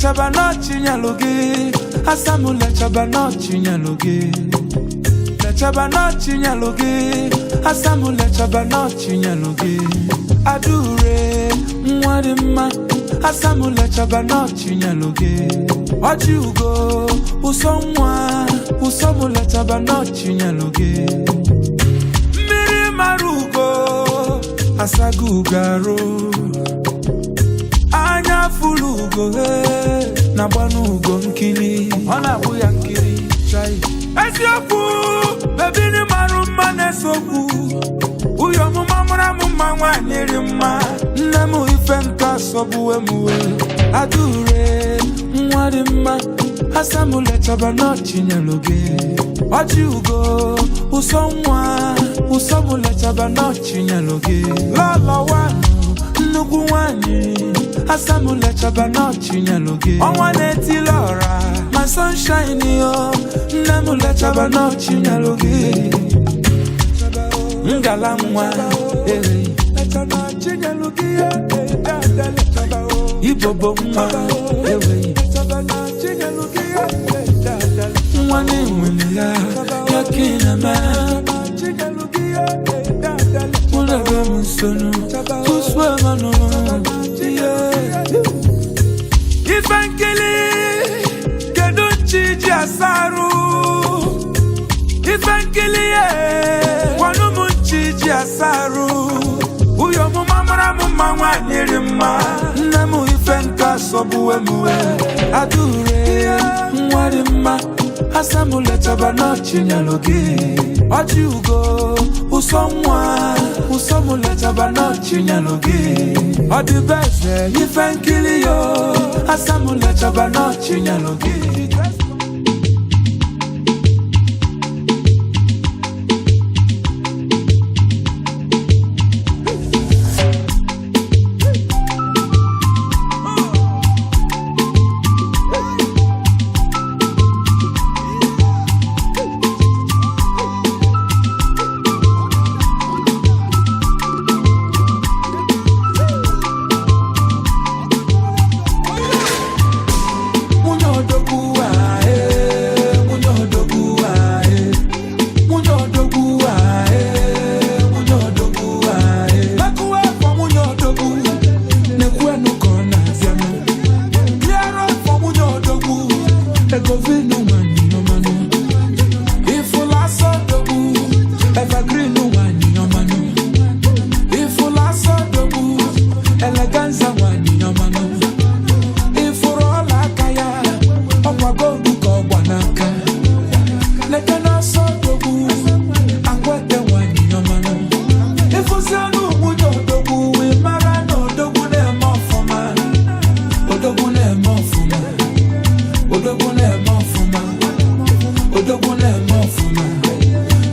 Lechaba n'ọchị nyelụ gị. Asamụ lechaba n'ọchị nyelụ gị. Lechaba n'ọchị nyelụ gị. Asamụ lechaba n'ọchị nyelụ gị. Adure nwa dị mma. Asamụ lechaba n'ọchị nyelụ gị. Ọchị ugo ụsọ nwa. Ụsọ mụ lechaba n'ọchị nyelụ gị. Mmiri mara ugo asago ugo arụ. Anya fulu ugo he na-agbanụ ugo nkiri. Ọ na-agbụ ya nkiri chai. Eziokwu bebini marụ mma na-esokwu. Uyo ọmụma mụrụ amụ mma nwaanyị ri mma. Nne m ife nka sọgbuwe m we. Adure nwa dị mma. Asamụ lechaba n'ọchị nyelụ gị. Ọchị ugo ụsọ nwa. Ụsọ mụ lechaba n'ọchị nyelụ gị. Lọlọ wanụ nnukwu nwanyị. Asamụ lechaba n'ọchị nyelụ gị. Ọnwa na-etili ọra my sunshine yo. Nne m lechaba n'ọchị nyelụ gị. Ngala nwa eh. Ibobo nwa ewe. Nwa na-enwere ya ya ka ị na-eme. Mụ na ebe m nsonu kụsue manụ. Ife nkili kedu nchi ji asa arụ. Ife nkili ye gwanụ m nchi ji asa arụ. Uyo ọmụma mara m mma nwaanyị ri mma. Nne m ife nka sọgbuwe m we. Adure nwa dị mma. Asamụ lechaba n'ọchị nyelụ gị. Ọchị ugo ụsọ nwa. Ụsọ mụ lechaba n'ọchị nyelụ gị. Ọ dị be eze ife nkiri yo. Asamụ lechaba n'ọchị nyelụ gị. Nwunye odogwu ae, nwunye odogwu ae, nwunye odogwu ae, nwunye odogwu ae. Mekuwe for nwunye odogwu, nekwenu ka ọ na-abịanụ. Clear up for nwunye odogwu, ego vinu nwanyị ọmanụ. Ifụlụ asọ odogwu, evergreen nwanyị ọmanụ. Ifụlụ asọ odogwu, eleganza nwanyị ọmanụ. Ifuru ọla aka ya, ọkwa goldu ka ọgba n'aka. Leke n'ọsọ odogwu, akwete nwanyị ọmanụ. Ịfụzi ọnụ nwunye odogwu, ị mara na odogwu na-eme ọfụma. Odogwu na-eme ọfụma. Odogwu na-eme ọfụma. Odogwu na-eme ọfụma.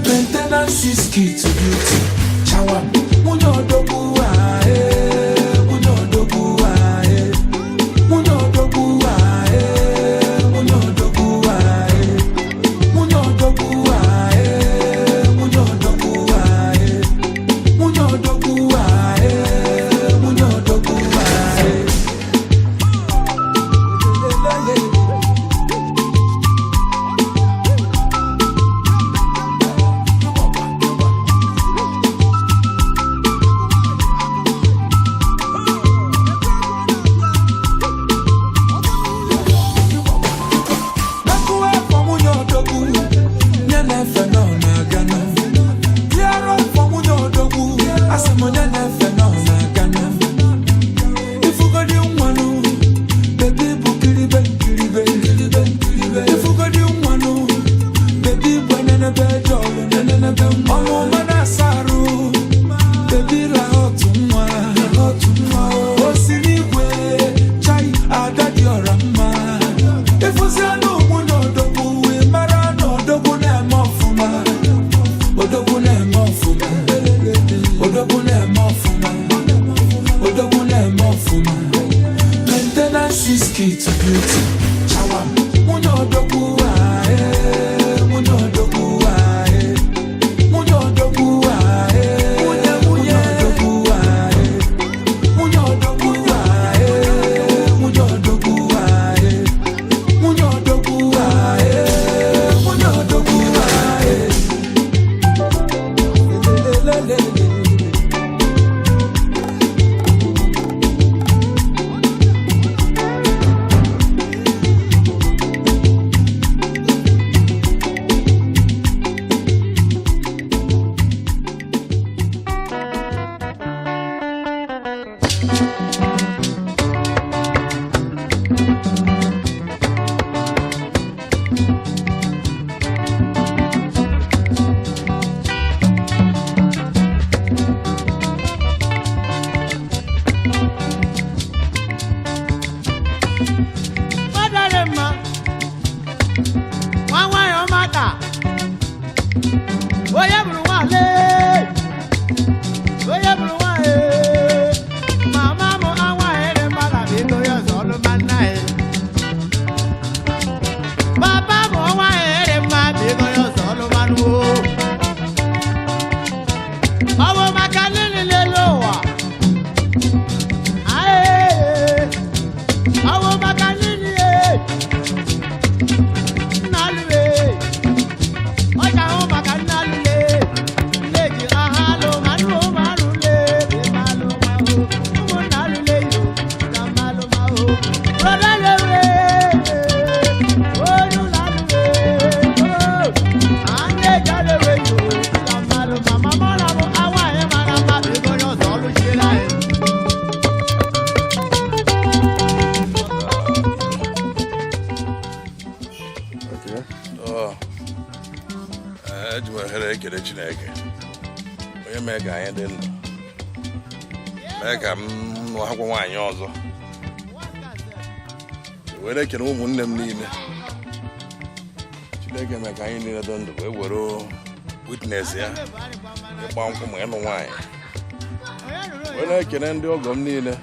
Maintenance is key to beauty. Chawa. Nwunye odogwu ae, nwunye odogwu ae. Nwunye odogwu ae, nwunye odogwu ae. Nwunye odogwu ae, nwunye odogwu ae. Nwunye odogwu ae, nwunye odogwu ae. Mekuwe for nwunye odogwu, nye na-efe na ọ na-aga nụ. Clear up for nwunye odogwu, asị m nye na-efe na ọ na-aga nụ. Ifugodi nwanụ, bebi bụ kiribe nkiribe nkiribe nkiribe. Ifugodi nwanụ, bebi bụ enenebe jọlụ nenenebe nwa. Ọmụma na-asa arụ, bebi la otu nwa otu nwa. O si n'igwe, chai ada dị ọra mma. Ịfụzi anụ nwunye odogwu, ị mara na odogwu na-eme ọfụma. Odogwu na-eme ọfụma. Odogwu na-eme ọfụma. Odogwu na-eme ọfụma. Maintenance is key to beauty. Chawa. Nwunye odogwu ae, nwunye odogwu ae. Nwunye odogwu ae, nwunye nwunye odogwu ae. Nwunye odogwu ae, nwunye odogwu ae. Mmadụ mma nwa nwanyị ọma taa, onye bụrụ nwale, onye bụrụ nwanyị. Mama m anwaghị dị mma na biko ya ọzọ ọlụ ma nna ya. Papa m nwaanyị dị mma, biko ya ọzọ ọlụ ma nụ. Ọ bụ maka nini n'elu ụwa? Aye. Ọ bụ maka nini e? Nna alụwe. Ọ ji ahụ maka nna alụle. Nne ji aha alụ ma nụ ma alụle. Ebe alụ ma hụ. Ụmụnna alụle yo. Na mma alụ ma hụ. Brọda lewe. Onye ụlọ alụwe. Oh. Ande jalewe yo. Na mma alụ ma. Mama na mụ awaghị mara mma, biko onye ọzọ ọlụchiela anyị. Okay. Ọ, eji m ohere ekele Chineke onye mee ka anyị dị ndụ, mee ka m nụọ akwụkwọ nwaanyị ọzọ, were ekele ụmụnne m niile. Chineke mee ka anyị niile dị ndụ wee were witness ya ịgba nkwụ ma ịnụ nwaanyị, were ekele ndị ọgọ m niile,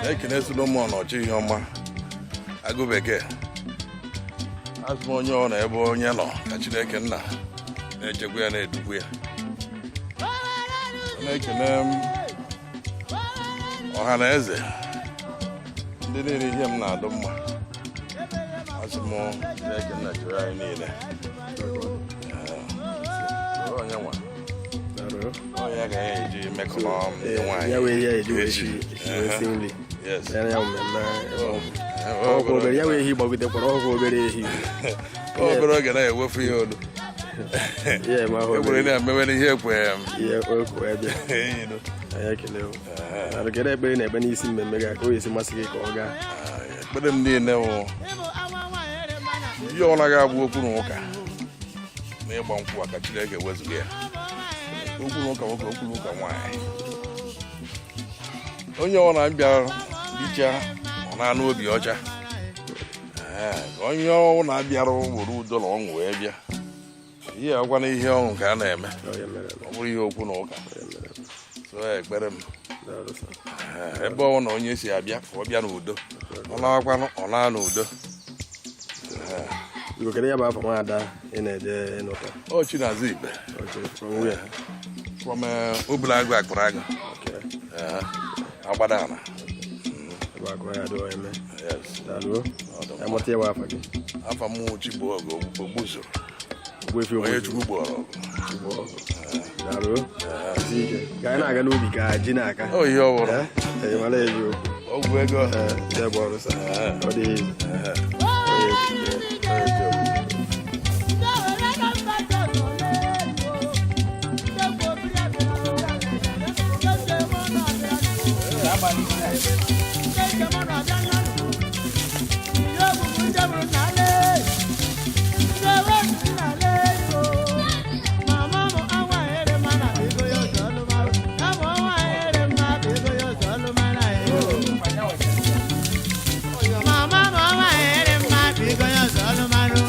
na-ekele Solomon ọchịghị ọma agụ bekee. Azụ m onye ọ na ebe onye nọ ka Chineke nna na-echekwa ya, na-edukwu ya. Na-ekele m ọha na eze, ndị niile ihe m na-adụ mma. Asị m Chineke nna chere anyị niile. Ee, onye nwa Daalụ. onye ga ya eji mekọrọ ndị nwaanyị Ya wee ya eji wee echi. wee si nri. Yes. Ya ya mmemme. Ọ Ọkwa obere ya wee ehi gbagotekwara, ọkwa obere ehi. Obere oge na-ewefu ihe olu. Ya eme ahụ egbere obere. na-emewe n'ihe ekwe m. Ihe okwu ebe. Eyino. Anyị ekele o. Daalụ. Kedu ekpere na-ekpe n'isi mmemme gị ka o esi masị gị ka ọ gaa? Ekpere m niile wụ ihe ọ naghị abụ okwu na ụka na ịgba nkwụ a, ka Chineke wezụga ya, okwu na ụka nwoke, okwu na ụka nwaanyị. Onye ọ na-abịa richa ọ na-anụ obi ọcha. Ee, ka onye ọ na-abịara were udo na ọṅụ wee bịa. Ihe ọkwa na ihe ọṅụ ka a na-eme. Ọ ya mere. Ọ bụrụ ihe okwu na ụka, so ekpere m. Daalụ sir. Ee, ebe ọ na onye si abịa ka ọ bịa n'udo, ọ na-akwanụ ọ na n'udo. Biko, kedu ya bụ afọ nwaada ị na-eje ịnụta? Ọ Chinaza Ibe. Okay, from where? From Obulagụ Akpụrụ Agụ. Okay. Agbada ala. Ebe akụ ya adịghị eme. Yes. Daalụ. Ya mụta ya bụ afa gị. Afa m Chibuogu Ogbuzuru. Ogbuefi. Onye Ogbuefi. Chukwu gboro ọgụ. Chukwu. Daalụ. Isi ike. Ka anyị na-aga n'ubi ka ji na-aka. Ọ ihe ọ bụrụ. Eh? Ee, mara eziokwu. Ọgwụ ego. Ee, ndị bụ ọrụ sir. Ọ dị easy. Ọ dị easy. Mama, mama, ere mma, biko ya zọlụ marụ.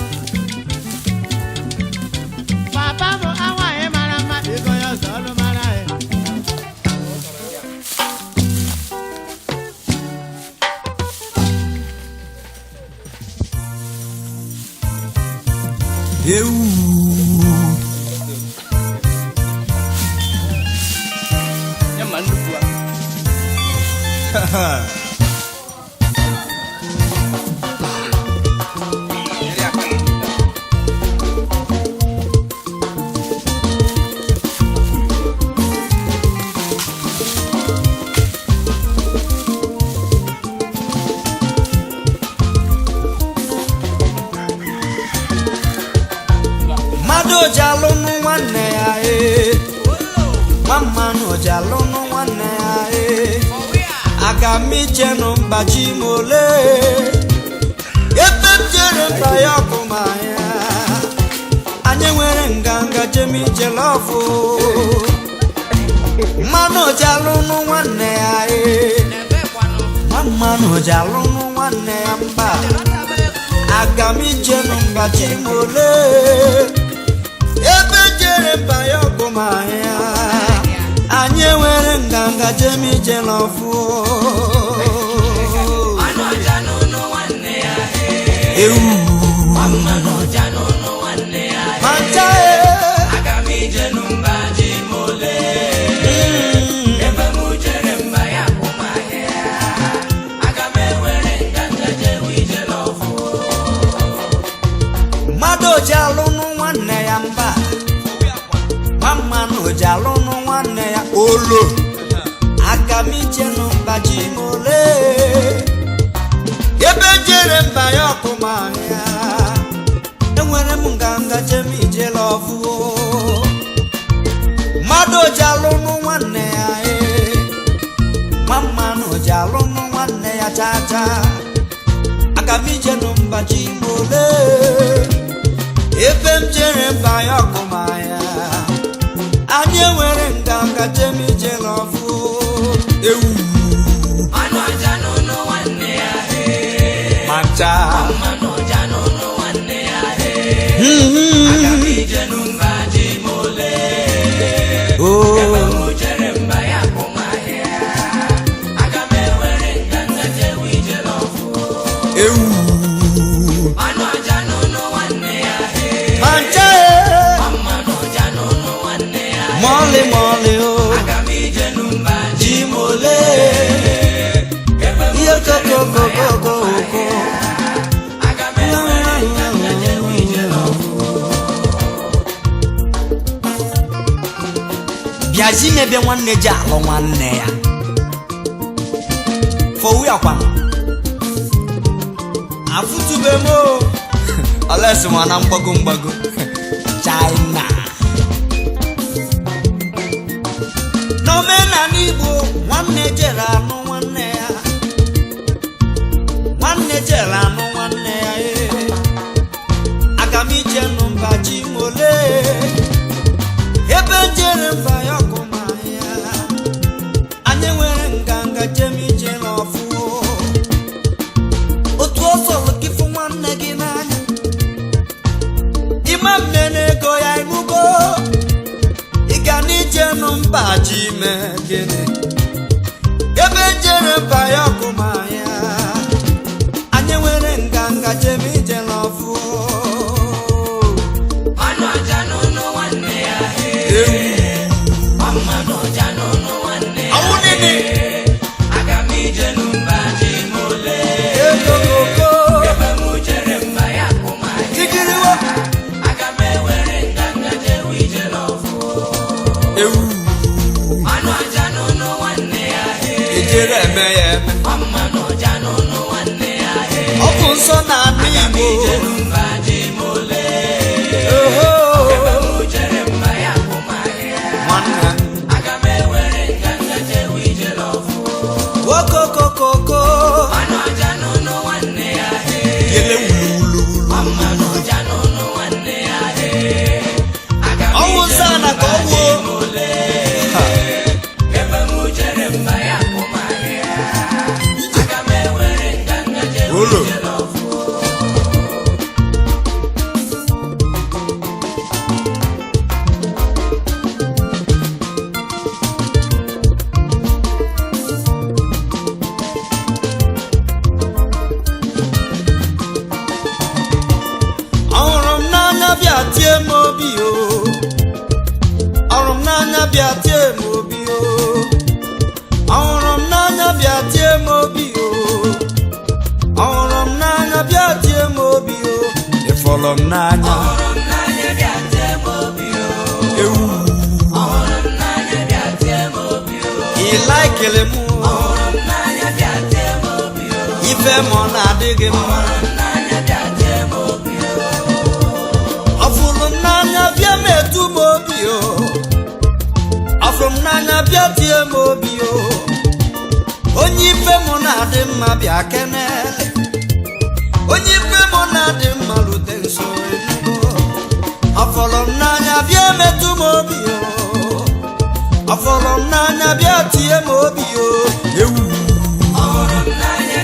Papa m anwaghị mara mma, biko ya zọlụ mara anyị. Ewu. Mmadụ ji alụnụ nwanne ya ee, nwa mmanụ ji alụnụ nwanne ya ee. Aga m ichenụ mba chi m ole, ebe m jere mba ya ọkụ ma ya. Anyị nwere nganga jem ije lọfụ. Mmanụ ji alụnụ nwanne ya ee, nwa Mmanụ ji alụnụ nwanne ya mba. Aga m ije mba chimole. Ebe jere mba ya ọkụ ma ya. Anyị enwere nganga jem ije n'ọfụ. Ewu. Manta e. Mmadụ ji alụnụ nwanne ya mba. Nwa mmanụ ji alụnụ nwanne ya olo. Aga m ije mba chimole. Ebe jere mba ya ọkụma ya. Enwere m nganga jem ije lọfụ. Mmadụ ji alụnụ nwanne ya ee. Nwa mmanụ ji alụnụ nwanne ya chaa chaa. Aga m ije mba chimole. Ebe m jere mba ya ọkụma ya. Anyị enwere nganga jem ije lọfụ. Ewu. Mancha. Oh. Ewu. Mancha e. Mọlị mọlị o. Jimole. Ihe kokokokokoko. Bịazi mebe nwanne ji alụ nwanne ya. Fowu akwa. Afụtube m o. Olesi nwa na mgbago mgbago. China. N'omenala Igbo, nwanne jere anụ nwanne ya. Nwanne jere anụ nwanne ya ee. Aga m ije nụ mba Chimole. Ebe njere mba ya ọkụma ya. Anyị nwere nganga jem ije n'ọfụ. Otu ọsọ gị fụ nwanne gị n'anya. Ịma mme n'ego ya ịnụgo. Ị ga n'ije nụ mba ji mee gịnị? Ebe njere mba ya ọkụma ya. Anyị nwere nganga jem ije n'ọfụ. Awụ nini. Ego koko. Tigiriwo. Ewu. Ejere eme ya eme. Ọ bụ nsọ na ala Igbo. Oho. Nwanne m. Okokokoko. Yele wulu wulu wulu. Ọnwụ nsọ ana ka ọ wuo. Ha. Olo. Ọhụrụ m n'anya bịa tie m obi o. Ọhụrụ m n'anya bịa tie m obi o. Ọhụrụ m n'anya bịa tie m obi o. Ọhụrụ m n'anya bịa tie m obi o. Ịfọrọ m n'anya. Ewu. Ị laikele m o. Ife m ọ na-adị gị mma. Ọ fụrụ m n'anya bịa metụ m obi o. Ọ fụrụ m n'anya bịa tie m obi o. Onye ife m na-adị mma bịa kenele. Onye ife m na-adị mma rute nso enugo. Ọ fụrụ m n'anya bịa metụ m obi o. Ọ fụrụ m n'anya bịa tie m obi o. Ewu. Ọhụrụ m n'anya.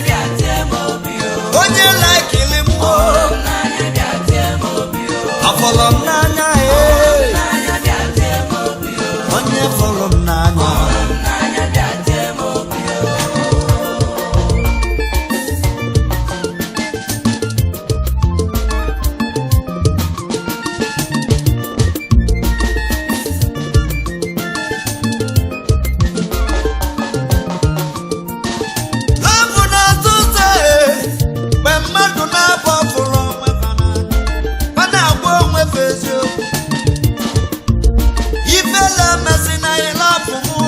Ọfụrụ m n'anya ee. Onye fụrụ m n'anya. Love na-atụ ụtọ ee, mgbe mmadụ na-abụ ọfụrụ onwe fa n'anya, fa na-agwa onwe fa eziokwu. Ifele emesi na I love m o.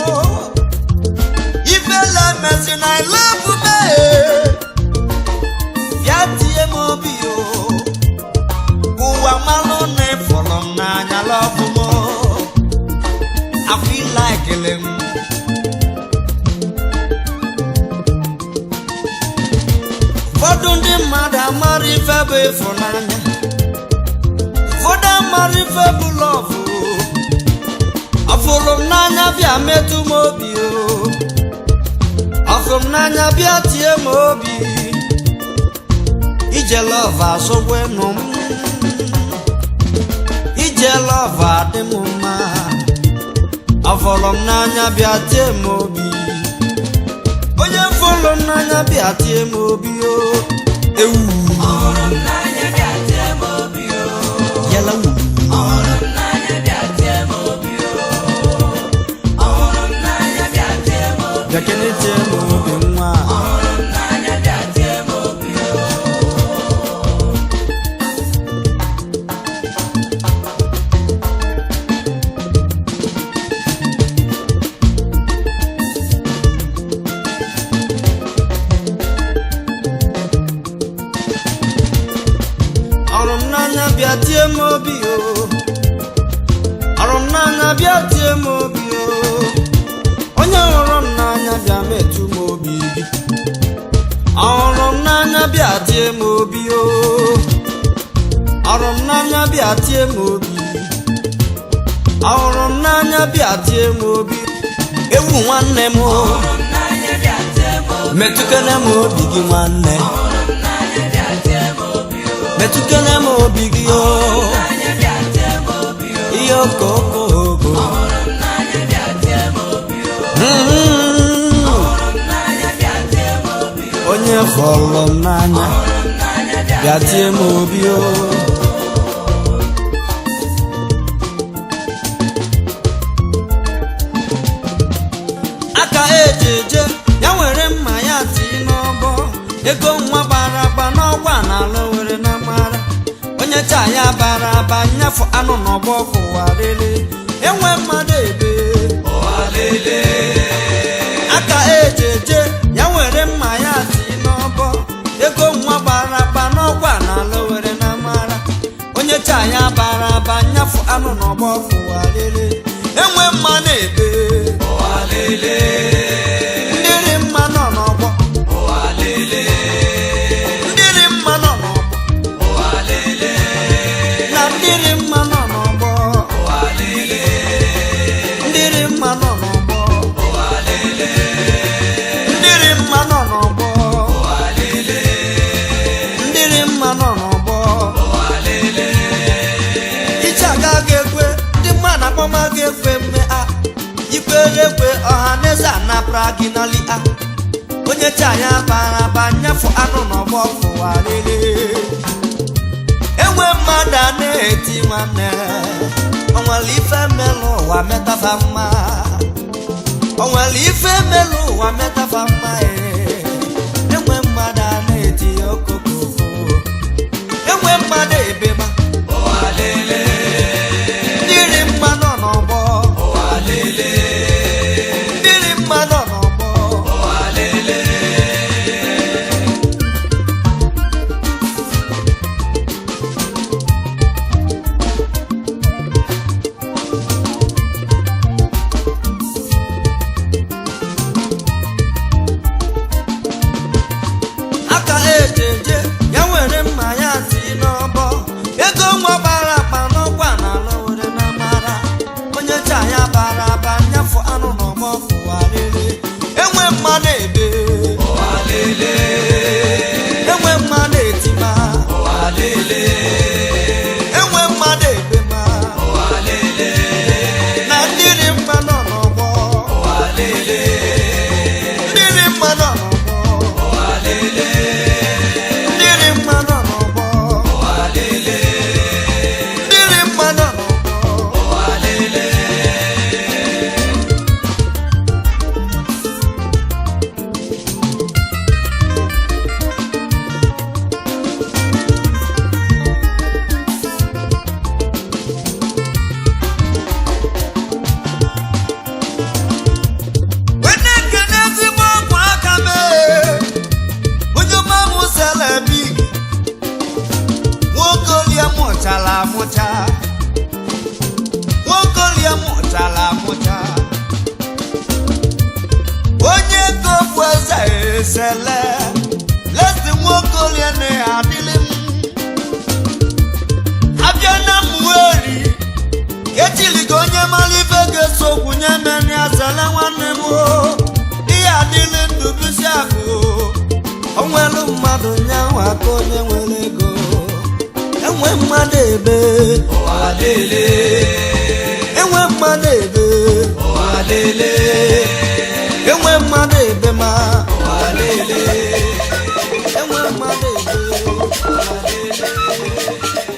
Ifele emesi na I love m ee. Bịa tie m obi o. Ụwa malụ na ịfụrụ m n'anya love m o. I feel like killing m. Ụfọdụ ndị mmadụ amara ife bụ ịfụnanya, ụfọdụ amara ife bụ lọvụ. Ọfụrụ m n'anya bịa metụ m obi o, ọfụrụ m n'anya bịa tie m obi. Ije lọvụ asọgwenụ m, ije lọvụ adị m mma. Ọfụrụ m n'anya bịa tie m obi. Onye fụrụ m n'anya bịa tie m obi o. Ewu yala wu. Bịa kene tie m obi nwa. Ọrụ m n'anya bịa tie m obi o. Ọrụ m n'anya bịa tie m obi o. Onye hụrụ m n'anya bịa metụ m obi gị. Ọhụrụ m n'anya bịa tie m obi o. Ọrụ m n'anya bịa tie m obi. Ọhụrụ m n'anya bịa tie m obi. Ewu nwanne m o. Metụkene m obi gị nwanne. Metụkene m obi gị o. Ihe okoko ogo. Mm. Onye fọrọ m n'anya bịa tie m obi o. Aka eji eje ya nwere mma ya tii n'ọbọ. Ego nwa gbara agba n'ọgwa n'ala were na mara. Onye cha ya bara aba nyafọ anụ n'ọgbọ kụwa lele. Enwe mmadụ ebe. Aka eji eje ya nwere mma ya tii n'ọbọ. Ego nwa gbara agba n'ọgwa n'ala were na mara. Onye cha ya bara aba nyafọ anụ n'ọgbọ kụwa lele. Enwe mma na-ebe. Ndịrị mma nọ n'ọgbọ. Ndịrị mma nọ n'ọgbọ. Na ndịrị mma nọ n'ọgbọ. Ndịrị mma nọ n'ọgbọ. Ndịrị mma nọ n'ọgbọ. Ndịrị mma nọ n'ọgbọ. Iche aga ga-ekwe, ndị mma na akpọma ga-ekwe mme a. Ikwere ekwe ọha na eze anapụra gị n'ali a. Onye cha ya bara aba nyafụ anụ n'ọgbọ fụwa lele. Enwe mmadụ a na-eti nwanne. Onwere ife melụ ụwa metafa mma. Onwere ife melụ ụwa metafa mma ee. Enwe mmadụ a na-eti okokoko. Enwe mmadụ ebema. Ndịrị mma nọ n'ọgbọ. Ndịrị mma nọ n'ọgbọ. nwa aka onye nwere ego. Enwe mmadụ ebe Ụwa lele, enwe mmadụ ebe ụwa lele, enwe mmadụ ebe ma ụwa lele, enwe mmadụ ebe. Ụwa lele.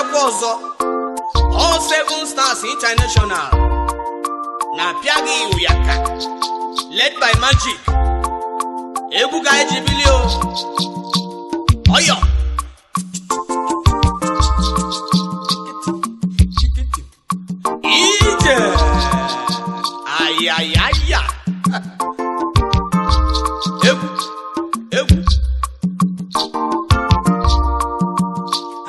Abịakwa ọzọ. All Seven Stars International na-apịa gị ụyaka, led by Magic. Egwu ka anyị ji bili o. Ọyọ ije ayayaya, egwu egwu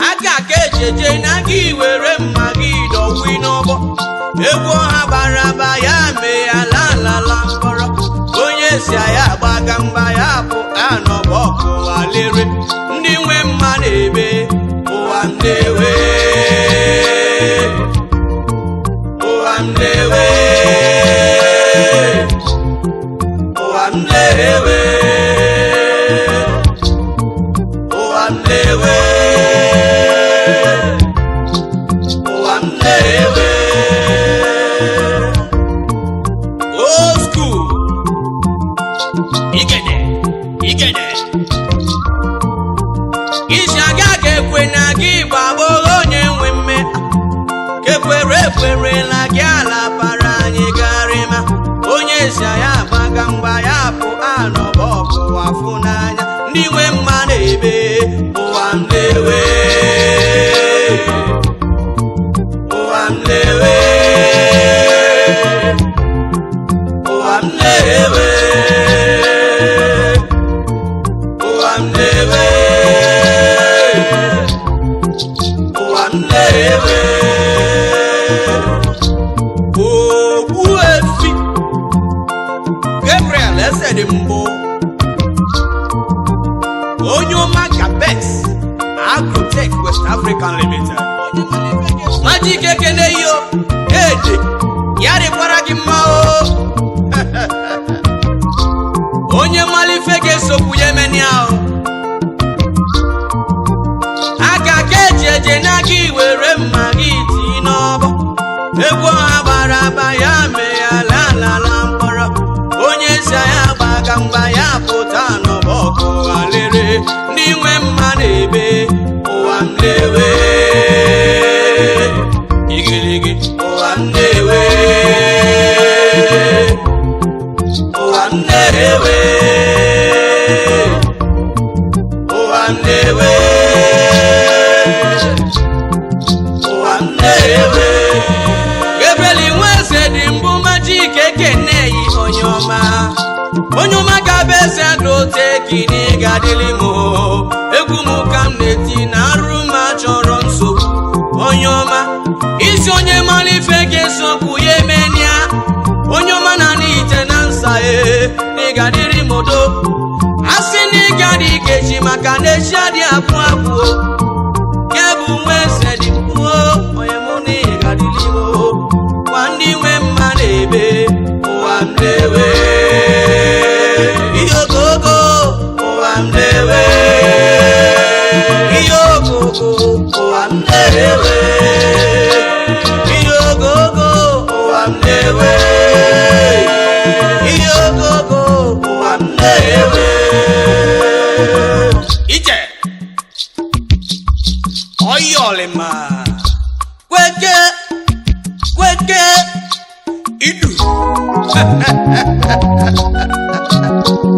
aka ka ejeje na gị were mma gị dọwi n'ọgbọ. Egwu ọha gbara aba ya mee ya lalala mkpọrọ. Onye si ya agbaga mgba ya bụ anọbọ ụwa lere ndị nwe mma na-ebe ụwa m na-ewe, ụwa m na-ewe, ụwa m na-ewe, ụwa m na-ewe, ụwa m na-ewe. Old school, igede igede isi aga ka ekwe na gị bụ agbọghọ onye nwe mme kekwere ekwerela gị ala para anyị garịma. Onye si ya agbaga mgba ya bụ anọbọ ụwa fụ n'anya. Ndị nwe mma na-ebe ụwa m na-ewe, ụwa m na-ewe, ụwa m na-ewe, ụwa m na-ewe, ụwa m na-ewe. Ogbuefi Gabriel eze dị mbụ, onye ọma Gabex Agrotech West African Limited. Magic ekene yo ede ya dịkwara gị mma o. Onye malife ga-esokwu ya emenia o. Aka ka eji eje na gị were mma gị tii n'ọbọ. Egwu ọha gbara aba ya mee ya lalala mkpọrọ. Onye si ya gbaga mgba ya pụta n'ọbọ ụwa lere ndị nwe mma na-ebe ụwa m na-ewe igirigi, ụwa m na-ewe, ụwa m na-ewe, ụwa m na-ewe, ụwa m na-ewe. Gabriel Nweze dị mbụ, Magic ekene yi onye ọma, onye ọma ga-abụ eze Agrotech ga-adịlị m o. Egwu m ka m na-eti na arụ ma chọrọ nsogbu. Onye ọma isi onye mara ife ga-esokwu ya emenia. Onye ọma na ite na nsa e na ị ga-adịrị m udo. A sị na ị ga-adị ikechi maka na echi adị abụọ abụọ nke bụ nwa eze dị mkpuo onye mụ na ị ga-adịrị m o. Gwa ndị nwe mma na-ebe ụwa m na-ewe ihe ogogo, ụwa m na-ewe ihe ogogo, ụwa m na-ewe ihe ogogo, ụwa m na-ewe ihe ogogo, ụwa m na-ewe. Ije ọyọlịma kweke kweke idu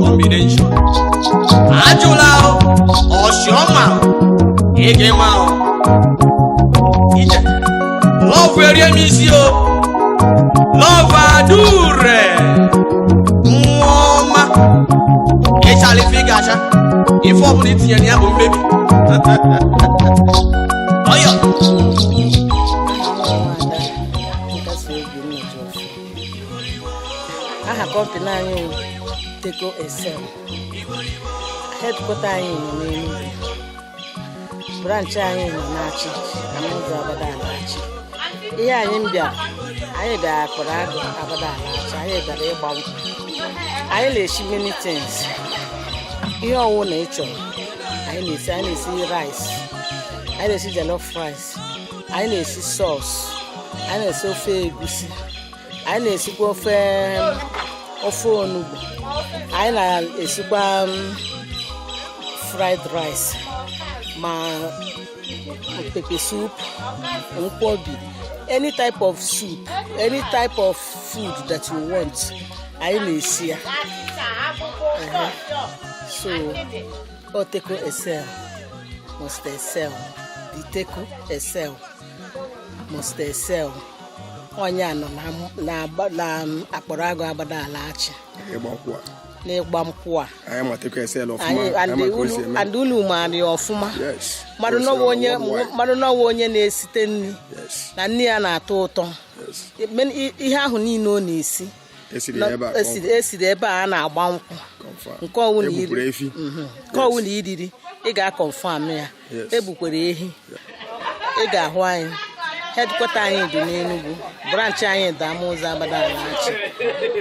combination ajụla ọsịọma ịgịma ije love erie m isi o. Love adure nwa ọma ịchala ife ị ga-acha ife ọbụla itinye na ya bụ mmebi ọyọ. Aha m nkasi obi m nọjọfọ. Aha company anyị wụ Teco Excel. Headquarter anyị nọ n'Enugu, branch anyị nọ n'Achị na n'ụzọ Abada Alachi. Ihe anyị bịara, anyị bịara kpọrọ agụ Abada Alachi. Anyị bịara ịgba nkwụ. Anyị na-esi many things. Ihe ọwụ na ị chọrọ anyị na-esi. Anyị na-esi rice, anyị na-esi jollof rice, anyị na-esi sauce, anyị na-esi ofe egusi, anyị na-esikwa ofe onugbu, anyị na-esikwa fried rice. Ma pepper soup, nkwobi, any type of soup, any type of food that you want, anyị na-esi ya. So o Teko Excel must excel, the Teko Excel must excel. Onye a nọ na akpọrọ agụ agbada ala achị. Ịgba nkwụ a. N'ịgba nkwụ a. Anyị ma Teko Excel ọfụma. Anyị Anyị ma ka o si eme. And unu maara ya ọfụma. Yes. Mmadụ nọwa onye, mmadụ nọwa onye na-esite nri na nri ya na-atọ ụtọ. Ihe ahụ niile ọ na-esi Esiri ya ebe a. Esiri ebe a na-agba nkwụ. Confirm. Nke ọwụ na Egbukwara iri efi. Nke ọwụ na iriri, ị ga-akọnfam ya. Yes. Egbukwara ehi. Ị ga-ahụ anyị, headquarter anyị dị n'Enugu, branch anyị dị Amụzụ Abada Alachi.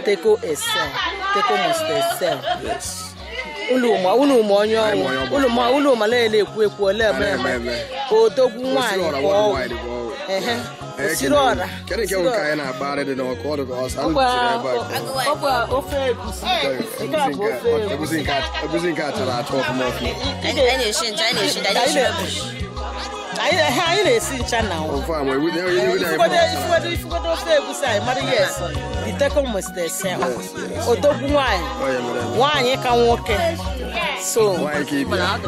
Teko Excel, Teko must excel. Yes. Unu ma onye Anyị ọnwụ ma onye ọ bụ. Unu ma na-ele ekwu ekwu ole eme Eme, eme eme. Odogwu nwaanyị Osiri ka ọra ọ worldwide bụ ọwụ. Ehe. Anyị Osiri ekele unu. ọra. Kedu nke bụ nke anyị na-agbagharị dị n'ọkụ ọ dị ka ọsọ anụ Ọkwa jiri ebe a. ọkwa ofe egusi. Nke a bụ ofe egusi. Egusi nke a chara acha ọfụma ọfụma. Anyị na-esi ncha, anyị na-esi ncha, anyị na-esi rubbish. Anyị na-esi ncha na nwa. Confirm, ewu anyị Ifugodo fọrọ. ifugodo ifugodo ofe egusi anyị mara, yes, the Teko must excel. Odogwu nwaanyị. Ọ ya mere eme. Nwaanyị ka nwoke so. Nwaanyị ka ibi ya.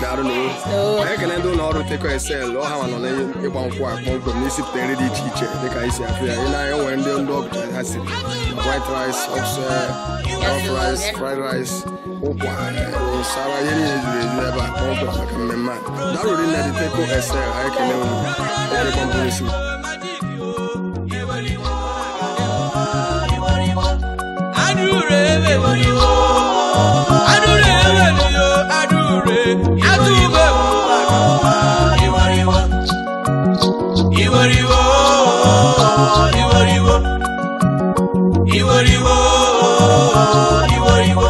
Daalụ n'owu. Anyị ekele ndị ụlọ ọrụ Teko Excel. Ọ ha nwa nọ n'ịgba nkwụ a kpọmkwem n'isipụta nri dị iche iche dịka anyị si afụ ya. Ị na-anya, o nwere ndị ọbụcha ha siri white rice, ọsọ jollof rice, fried rice, ụkwa, nsara, ihe niile zuru ezu ebe a kpọmkwem maka mmemme a. Daalụ rinne dị Teko Excel. Anyị ekele unu oge kpọmkwem isi. Adure eweliwo, adure eweliwo, adure, adube iworiwo, iworiwo, iworiwo, iworiwo, iworiwo,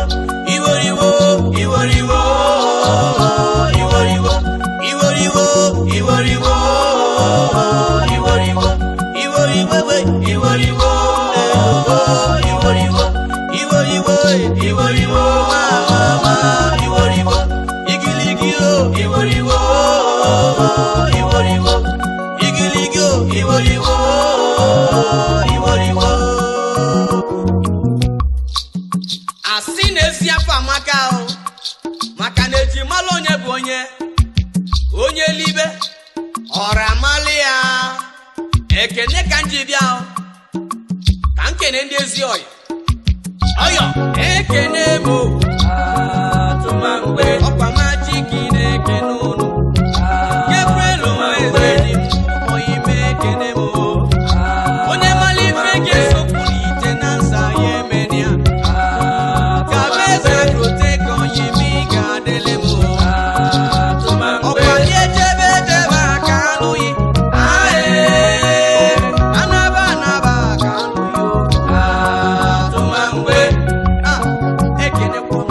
iworiwo, iworiwo, iworiwo, iworiwo, iworiwo, iworiwo, iworiwo, iworiwo, iworiwo, iworiwo, iworiwo, mama, iworiwo, igiligi o, iworiwo, iworiwo, igiligi o, iworiwo, iworiwo. Asị na-esi afọ amaka o, maka na eji malụ onye bụ onye onye libe ọra amalị ya. Ekene ka m ji bịa o, ka m kene ndị ezi ọyị ọyọ ekene m o. Atụmangbe ọkwa majiki na-ekene unu. Gabriel Nweze dị m oyi m ekene m o. Onye mara ife ga-esokwu n'ite na nsa ya emenia ka bụ eze agroteka onye ime ị ga-adịlị m o. Ọkwa ndị echebe echebe aka anụghị ae, anaba anaba aka anụghị o. Atụmangbe a ekenekwa.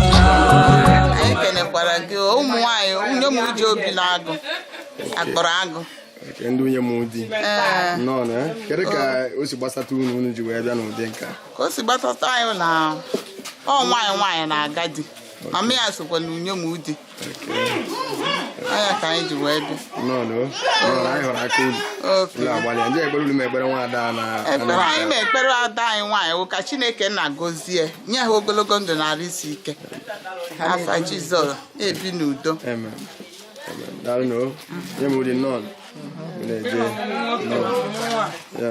Anyị kenekwara gị ụmụ nwanyị nwunye m ji obi na-agụ akpọrọ agụ. Nke ndị nwunye m di. Nnọọ na kedu ka o si gbasata unu unu ji wee bịa n'ụdị nke a? Ka o si gbasata anyị na ọ nwaanyị nwaanyị na-aga di, mama ya sokwa na nwunye m di anya ka anyị ji wee bịa. Nnọọ na nnọọ na anyị hụrụ aka unu. Unu agbalịa nje ekpere unu ma ekpere nwaada na ekpere anyị na-ekpere ada anyị nwaanyị wụ ka Chineke na-agọzie nye ha ogologo ndụ na arụ isi ike, afa Jizọs na-ebi n'udo. Amen. Amen. Daalụ nụ. Nye m uri nnọọ. Unu eje. Nnọọ. Ya.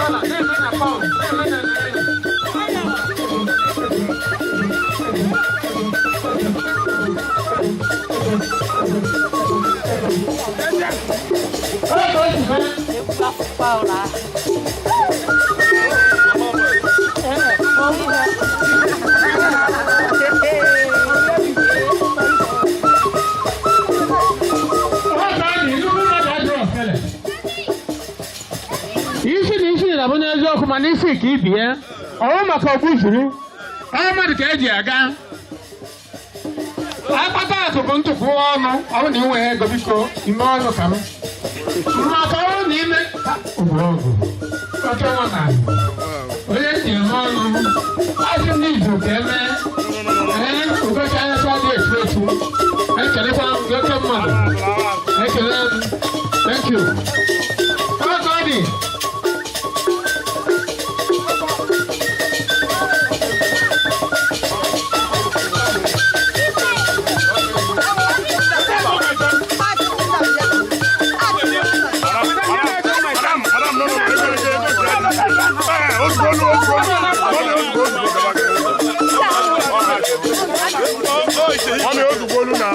dọla, na-eme na paụnd, na-eme na naira. Isi na isi na-abụ n'eziokwu, mana isi ka ibi ya ọwụ maka ogbu zuru ọ mmadụ ka eji aga akpata akụ bụ ntụpụ ọnụ. Ọ bụ na ị nweghị ego, biko ime ọnụ ka m maka ọrụ na ime ọgwụ oke nwa na onye ji eme ọnụ asị ndị izu ka eme. Ee, ụbọchị anya dị etu etu. Ekelekwa m gị, oke mmadụ, ekele m. Thank you. Ọ ka ọ dị. Madam, madam, no, no, no, ozugbo, ozugbo, ozugbo, ozugbo, mami, ozugbo olu na.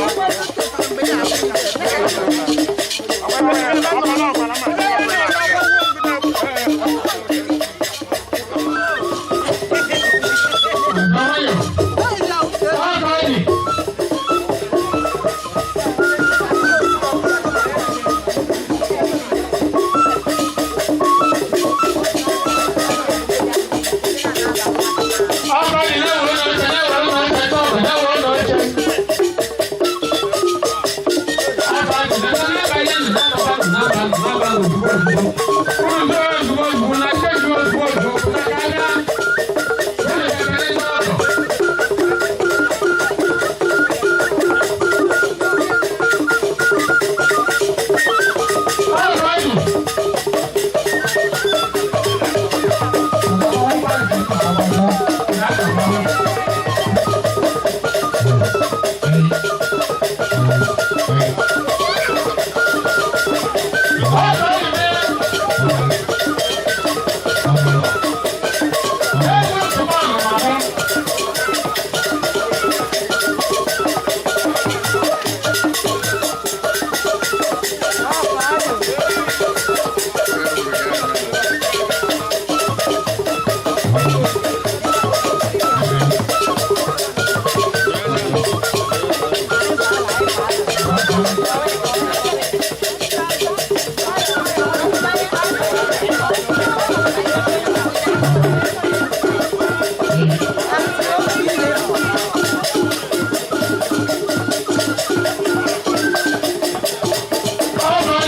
All right.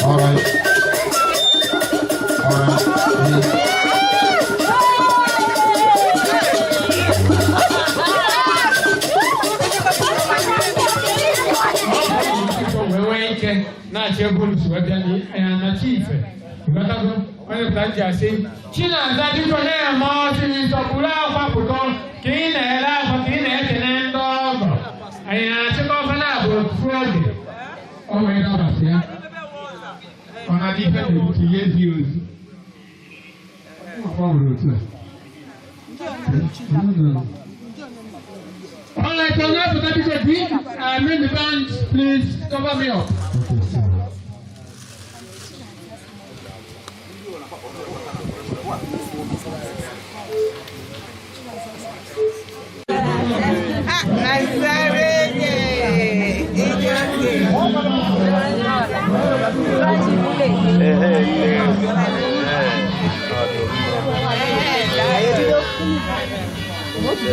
All right. Wee nwee ike na-achị ebe unu si wee bịa anya na chi ife ịghọtago onye pụta ji asị Chinaza, biko na-eme ọsịsọ, buru akwa pụta ka ị na-ere akwa, ka ị na-ekene ndị ọgọ anyị na-achịkọ ofe na-abụ ofu oge o wee dabasị ya. Ọ na-adị ife na-ebute ihe ezighị ozi ọ nwere otu a. All right, so now for that big make the band please cover me up.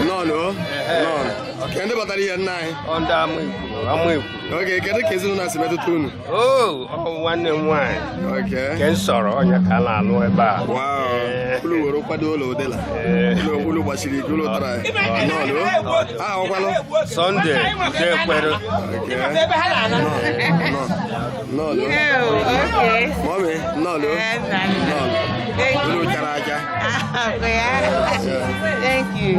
Nnọọ, nnọọ. Ke ndị batara ihe nna anyị? Ndị ama ekwuru, ama ekwuru. Oge kedu ka ezinụlọ a si metụta unu? Oo, ọ nwanne m nwaanyị. Okay. Nke m sọrọ ọnya ka a na-alụ ebe a. Wow. Unu were kwado ụlọ ụdịla. Ụlọ gbachiri ike, ụlọ tara ya. Nnọọ, aha ọkwalụ? Sọnde Udekwere. Nnọọ. Mọmi, nnọọ. Nnọọ. Ụlọ chara aja. Thank you.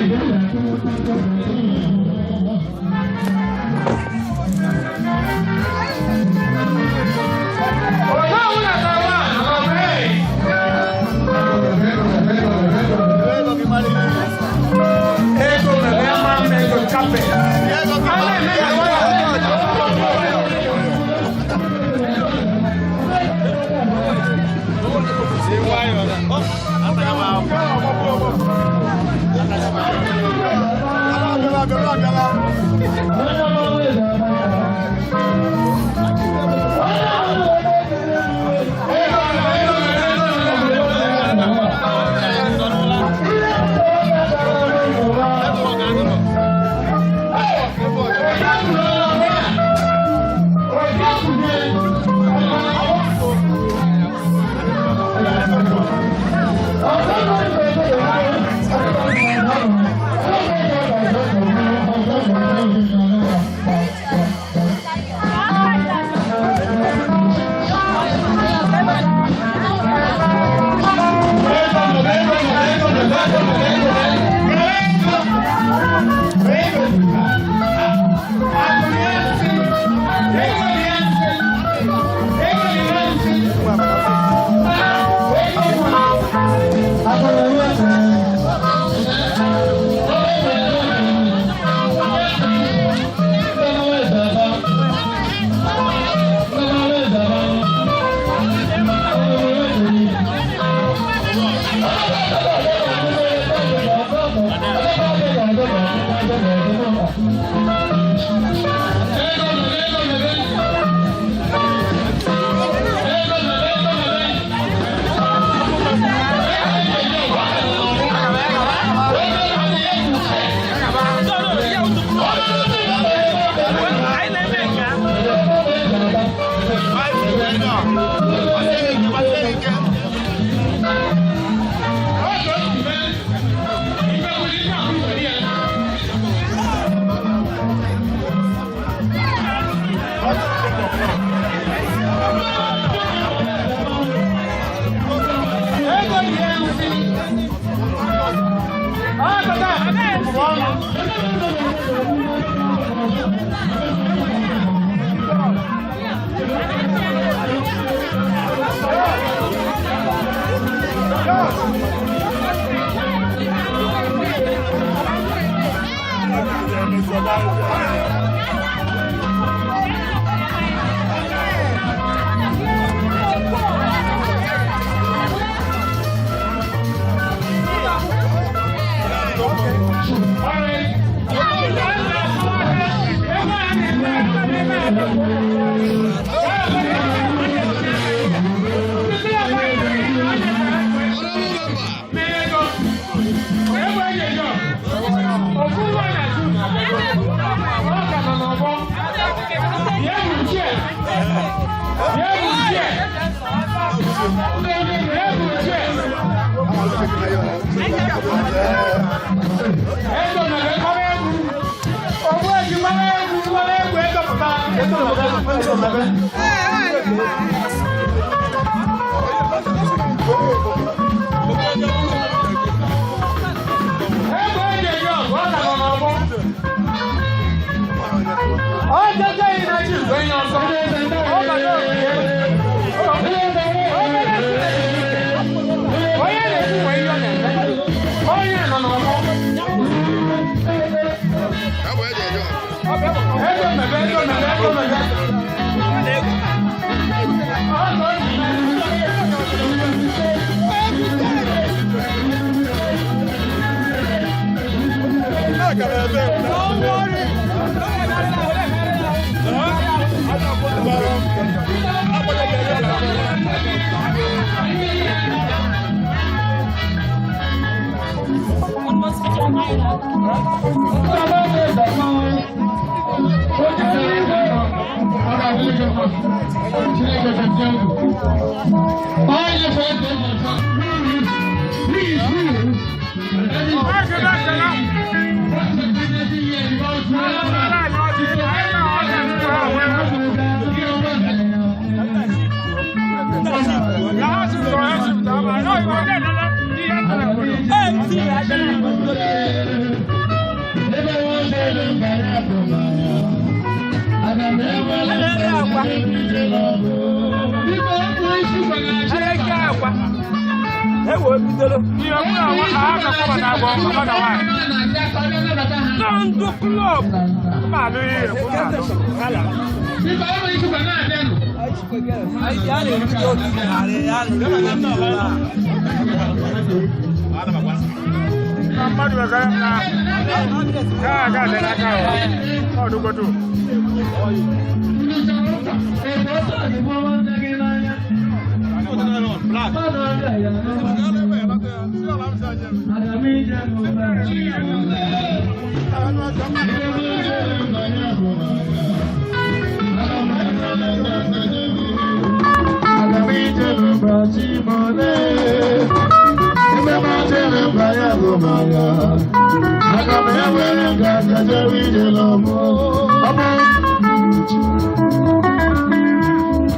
Thank you.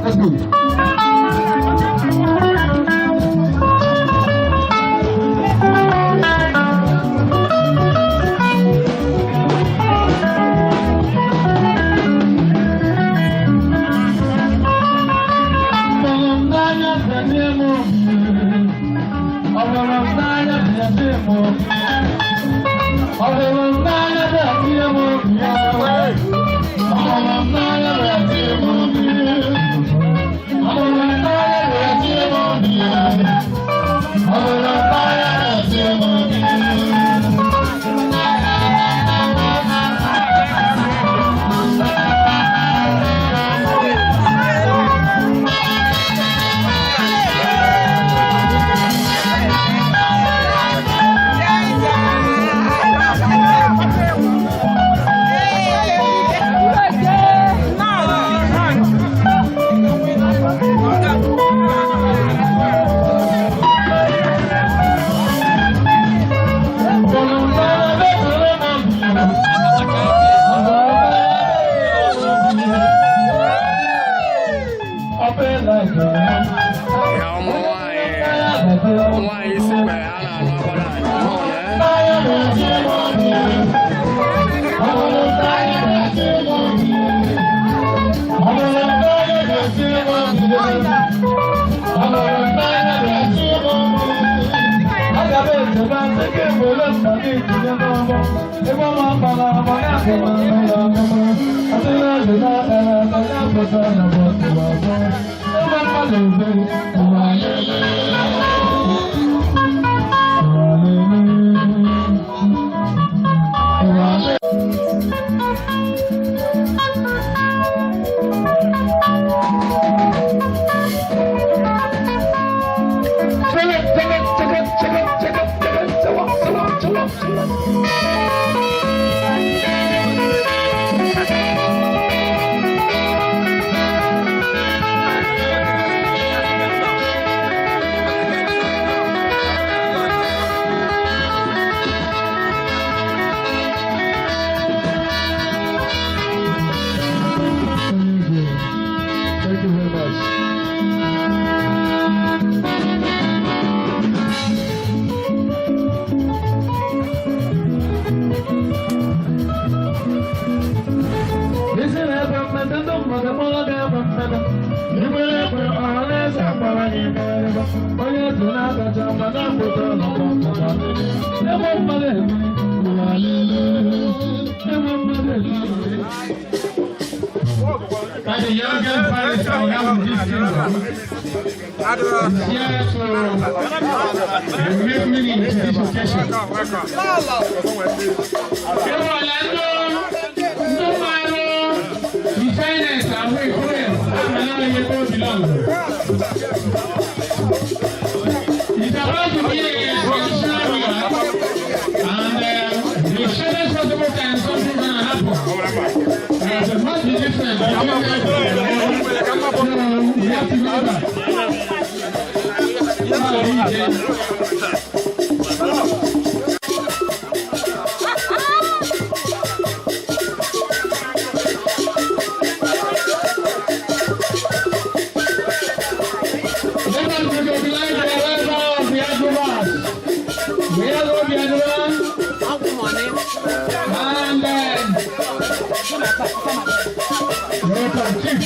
Let's go. Ya ụmụ nwanyị isi mgbe a na-alụ agbara anyị. Thank you very much. By the youngest barrister we have in this kingdom is here to make meaning to this occasion. The finance and we pray and allow you to belong. It's about to be a traditional ruler, and the shortest possible time something's gonna happen. It must be different. So we have to know that. Let us recognize the arrival of the Agrobas. We have Obi Adua and welcome chief.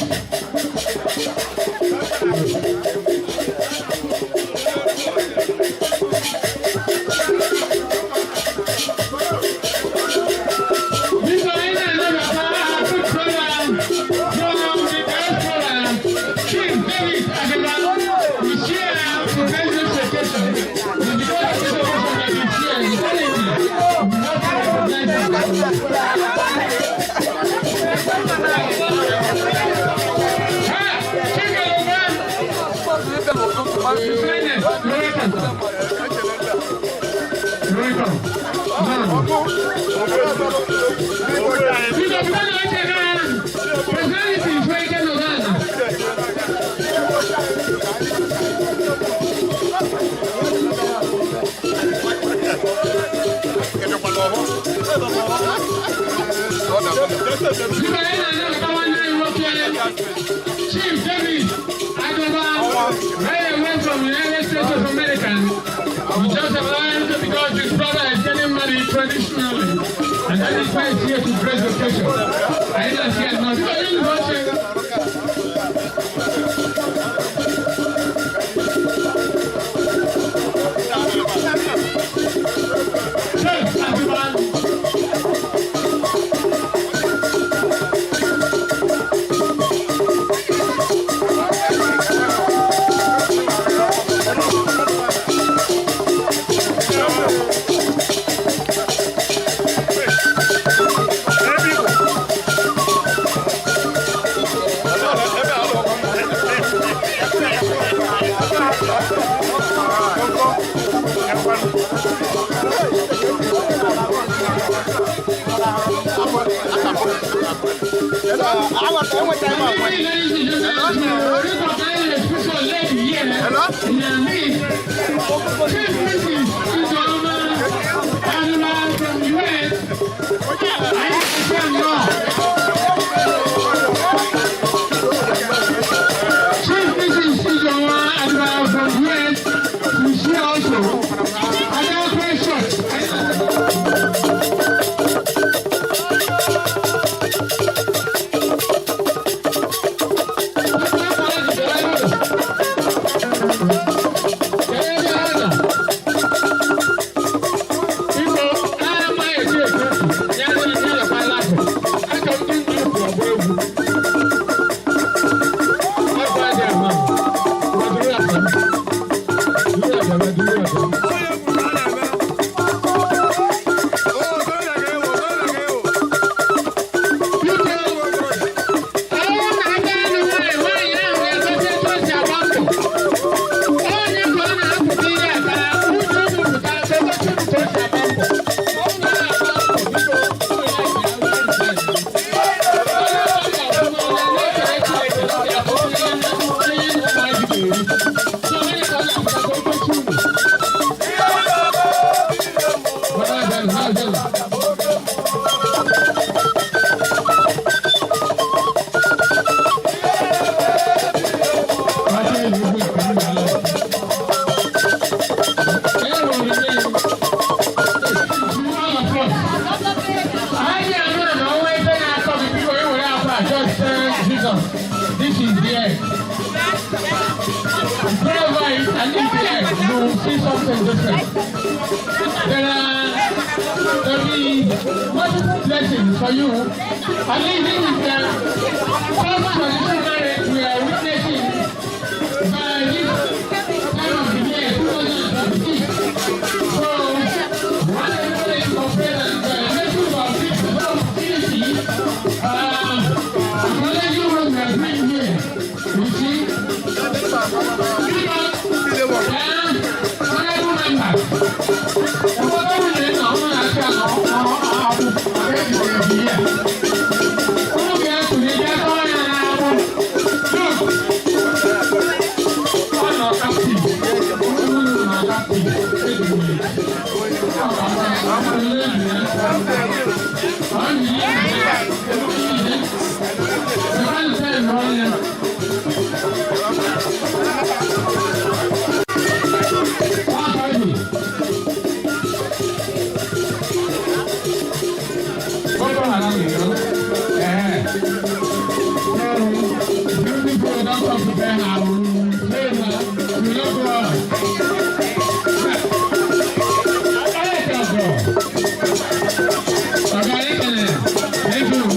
Biko, pụta na oche na personality ife ike nọ n'ala. Biko, anyị na-anabata nwanne anyị nwoke, Chief David Adoba, right away from United States of America. We just arrived because his brother is getting married traditionally. And that is why he's here to grace the occasion. Anyị na-asị ya nnọọ. Biko, onye nzukọ oche. Chief Adoba. Chief Mrs. Ijeoma Adébáyọ̀ from US, we see also. Adáwọ̀ short. This is the end. Wherever it and if the end, you will see something different. There will be multiple blessings for you. At least this is the first traditional marriage we are witnessing by this time of the year, 2026. So, one everybody is compared and let's about this opportunity. Acknowledging what we are doing here. You see? Thank you.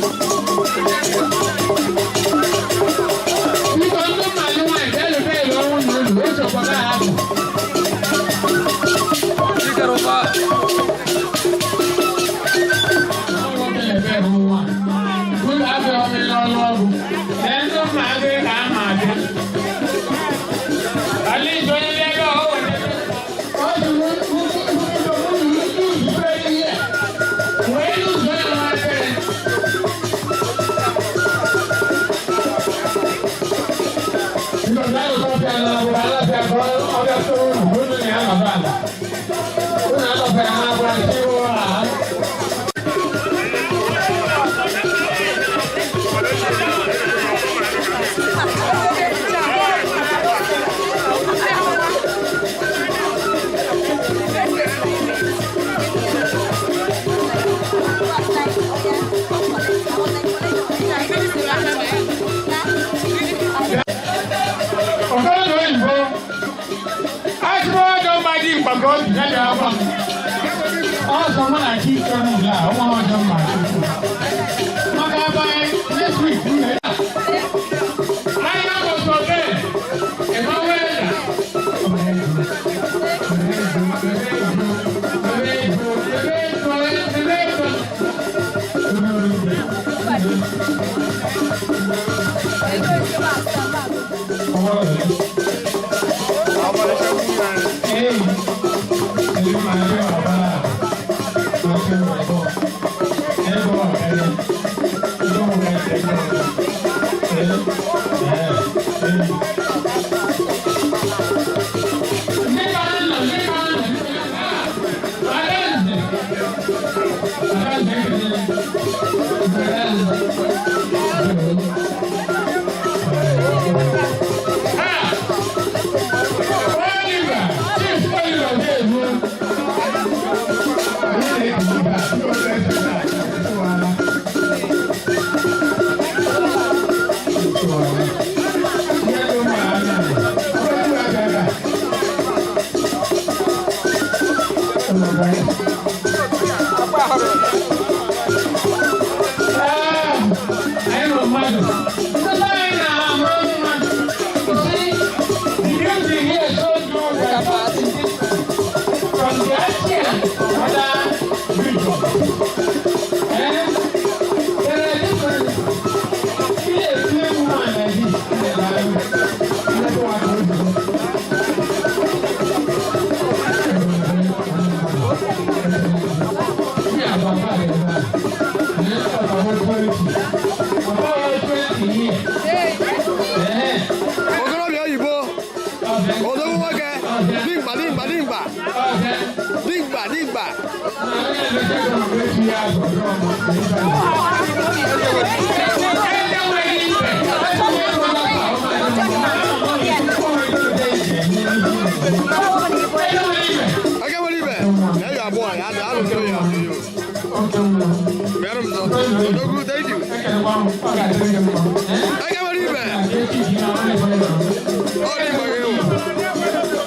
Dimkpa ka obi ya bịa gwa m. Ọzọ mụ na chi chọrọ ule a, ọnwa ọjọọ mma tupu. Maka by next week, m na Ahịa must obey. Emmanuel. Okorobịa oyibo, odogwu nwoke, dimkpa, dimkpa, dimkpa, dimkpa, dimkpa. Aka nwere ibe na eyo abụọ ya adị alụsịrị ya asị yo. Bịara m nso. Odogwu, thank you. Aka nwere ibe. Ọ dị mkpa gị wụ.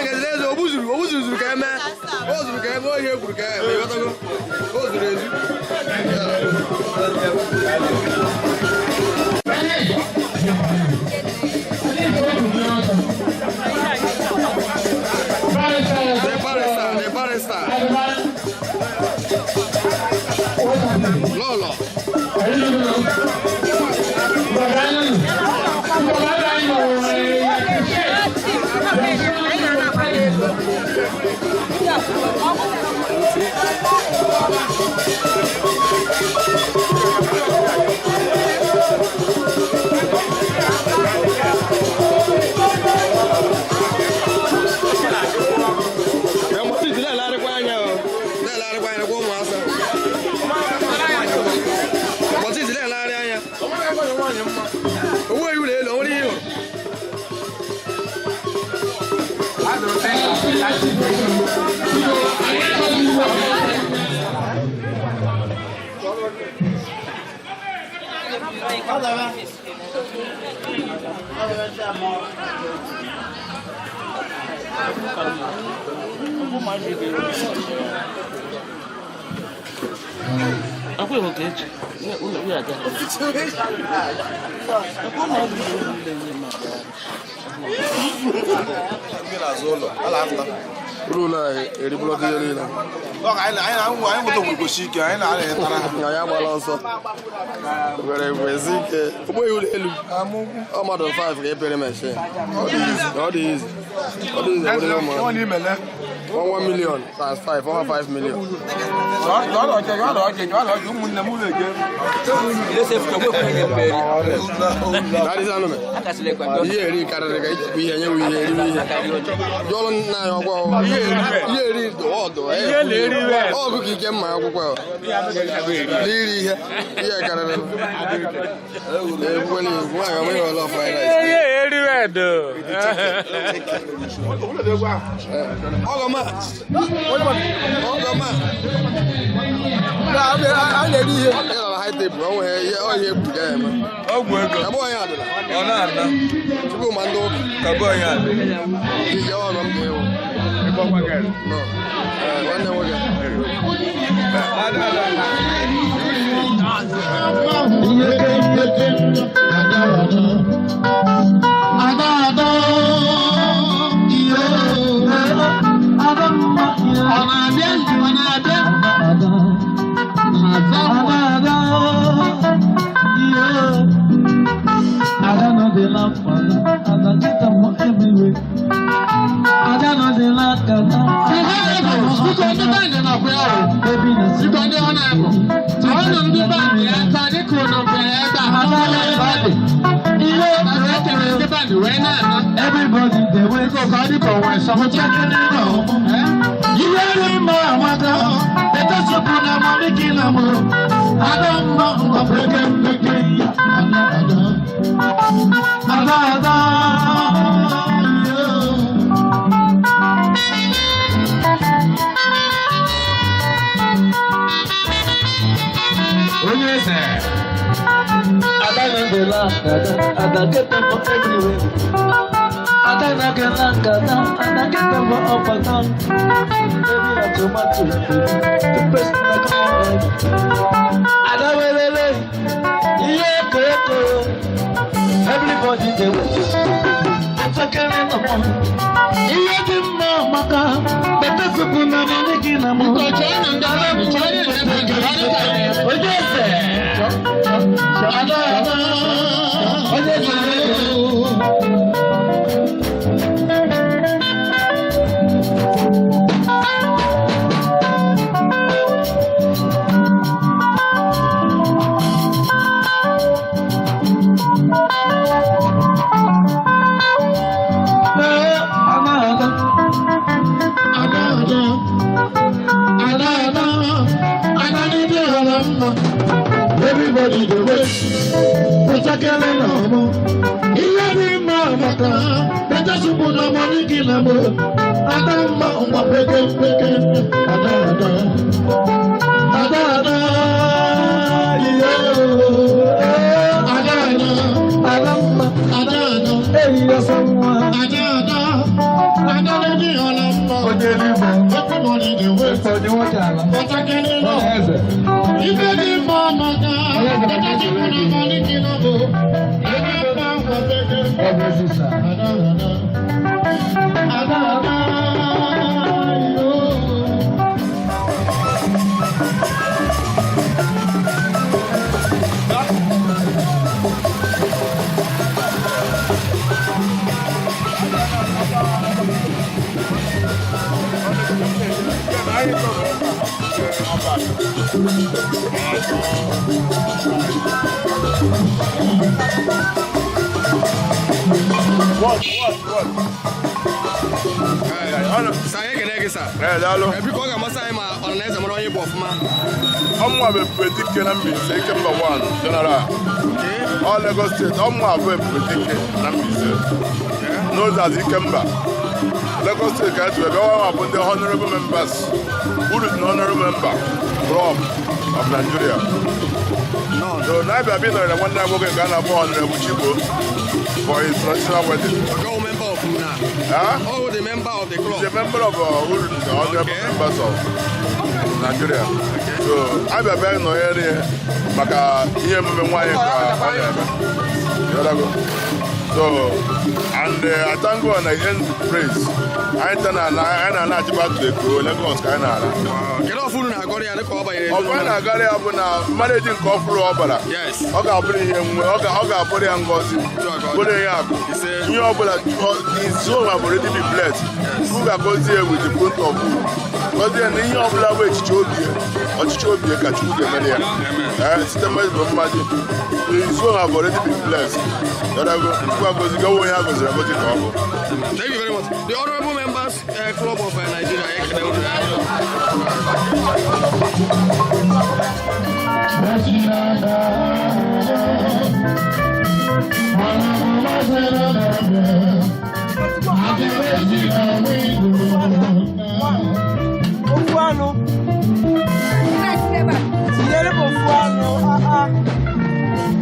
Ozuru ka eme, o zuru ka eme, ohe ekwuru ka eme, ịghọtago? O zuru ezu. The barrister, the barrister. Lọlọ. Na-elegharịkwa anya o. Na-elegharịkwa anya kwa ụmụasa. Bọtịtị na-elegharị anya. Owu ewu na-elu, o nwere ihe ị hụrụ. Ndị na-azụ ụlọ, ala afta. Ụlọ anyị eribụla ihe niile. Na ya agbala ọsọ. Were wezi ike. Ụgbọ ụlọ elu. Ọ mmadụ 5 ka epere machine. Ọ dị easy. Ọ dị easy. Ọ dị easy. Ọ dị ụmụ. 1 million times 5, 1 5 million. Ihe eri karịrị ka ijikwa ihe nyewe ihe eriwe ihe. Jụọlụ nna anyị ọgwụ ihe eri ọdụ ọgụ ka ike mma akwụkwọ n'iri ihe ihe karịrị ekwele egwu nwaanyị ọmụghị ọlọ fried rice. Ihe eriwe do. Ọgọma ọgọma a na-eri ihe ịlara high table ọ nwere ihe ọ ihe egwu gaghị eme. Ọgwụ ego. Kabụ onye adịla. Ọ na-ana. Tupu ma ndị ụka. Kabụ onye adịla. Ije ọrụ m ga-ewu. No. Nwanne nwoke. Everybody they wait for God to go and some You ready my mother? Better support na money kill am. I don't know what break break. Ada Onye eze. Ada no dey laugh, ada, ada get them for everywhere. Ada no get laugh, ada, ada get them for up and down. Baby na tomato, the person na come. Ada welele, iye koko. Everybody dey wait. Ntakịrị nọ m. Ihe dị mma maka better soup na money gị na mụ. Onye eze. Ada ada. Onye eze. Everybody dey wait, pọtakẹ́lẹ́ náà mọ́. Ihe dị mma maka better soup na money gị na mụ. Ada mma ngwa peke peke, ada ada. Ada ada, ihe ada ada. Ada mma, ada ada. Eyi ọsọ nwa. Ada ada, ada dị ọla mma. Onye n'ime. Everybody dey wait, pọtakẹ́lẹ́ náà. Ife dị mma maka better soup na money gị na mụ. Ada mma ngwa peke. Ada ada. Ada ada. Yo. What, what, what? Sa anyị ekele gị sa. Daalụ. Biko ọ ga-amasị anyị ma ọhaneze mara onye bụ ọfụma. Ọmụnwa bụ Ebubedike na Mbaise, Ikemba 1, General. Ọ Lagos State, ọmụnwa bụ Ebubedike na Mbaise. Known as Ikemba. Lagos State ka esi ebe ọnwa bụ ndị honorable members. Uru dị na honorable member club of Nigeria. So na-abịa bi nọrọ na nwanne ya nwoke nke a na-akpọ Honorable Chigbo for his traditional wedding. Ọgọ member of na. Huh? Oh, the member of the club. He's a member of Uru, the honorable members of Nigeria. So abịa bịa nọnyere ya maka ihe emume nwaanyị ka ọ na-eme. Ịghọtago? So and I thank God na end with praise. Anyị ta na anyị na-alaghachi back to Eko, Lagos ka anyị na-ala. Kedu ọfụ unu na-agọrọ ya dịka ọ banyere? Ọfụ anyị na-agara ya bụ na mmadụ nke ọfụrụ ọ bara, ọ ga-abụrụ ihe nwe, ọ ga-abụrụ ya ngọzi, bụrụ ihe akụ, ihe ọbụla. His soul have already been blessed. Chukwu ga-agọzi ya with the fruit of womb, gọzie ya na ihe ọbụla bụ echiche obi ya, ọchịchị obi ya ka Chukwu ga-emere ya. Ee, site mmadụ mmadụ, his soul have already been blessed. Yọdago, Chukwu agọzi gawa onye a gọziri agọzi ka ọ bụ. Thank you very much. The Honorable Members Club of Nigeria, ekele unu. Ofu anụ. Tinyere m ofu anụ. Ah, ah.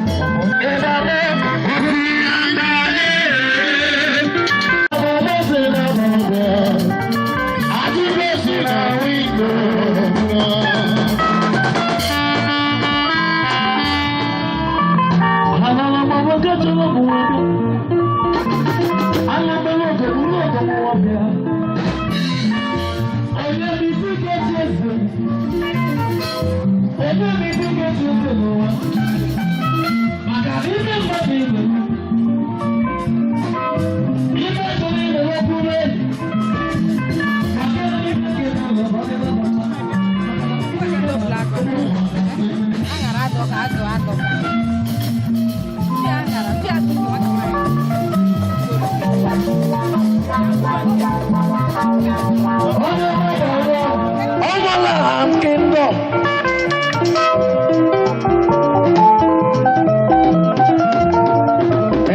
Overland Kingdom.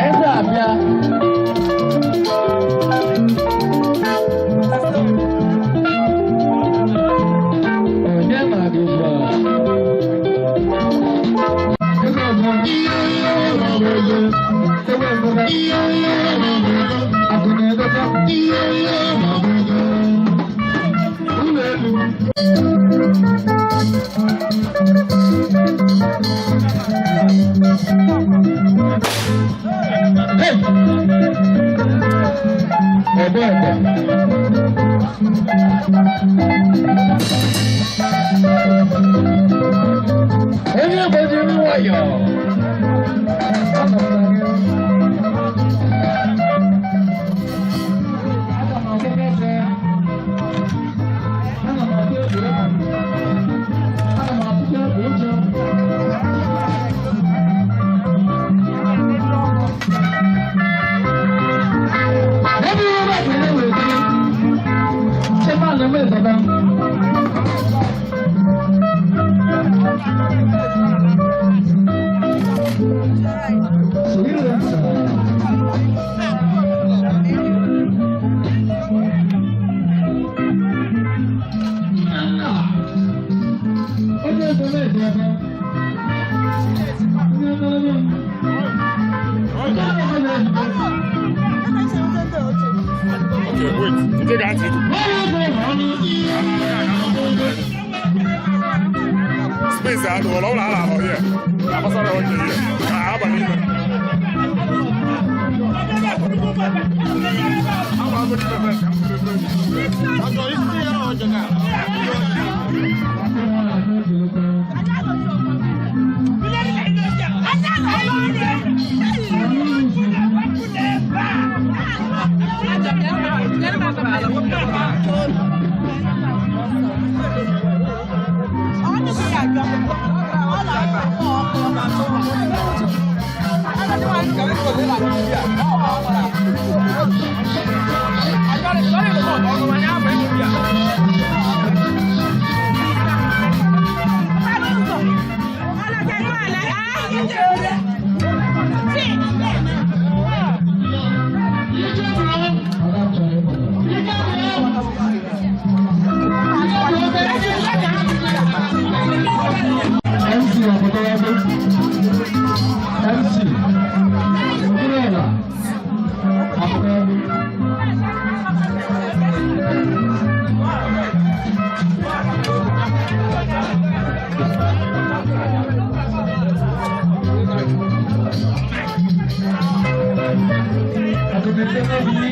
Eze abịa. Onye na-agụ ugbu a? Onye gbajiri nwayọọ. Okay, wait. You take that. Space out. Wala wala wala here. Abasara oje here. Ka aba n'ime. Aba aba n'ime first. Ajo isi ya oje ka. MC Ọ̀pọ̀tọ́wọ́dé, MC Òkúrẹ́ọ̀lá Ọ̀pọ̀tọ́wọ́dé. Thank you.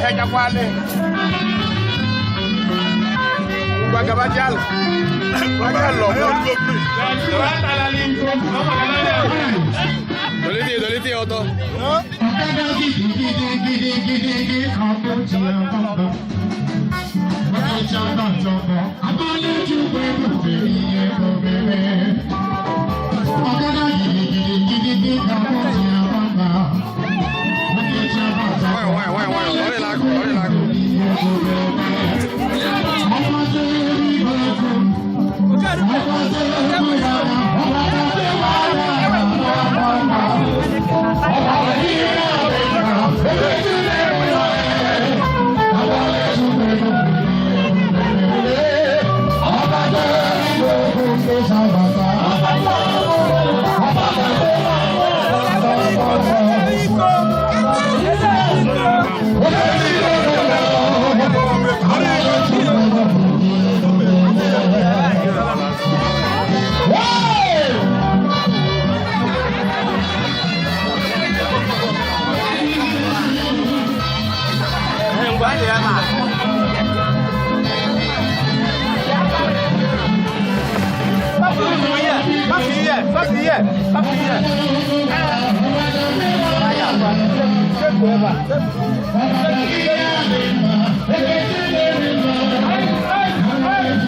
Ehechakwala. Ngwa gaba ji alụ. Gaba alụ ọgbọ. Dolite dolite ya ọtọ. Nwayọ nwayọ nwayọ nwayọ. Ọrịla akụ ọrịla akụ.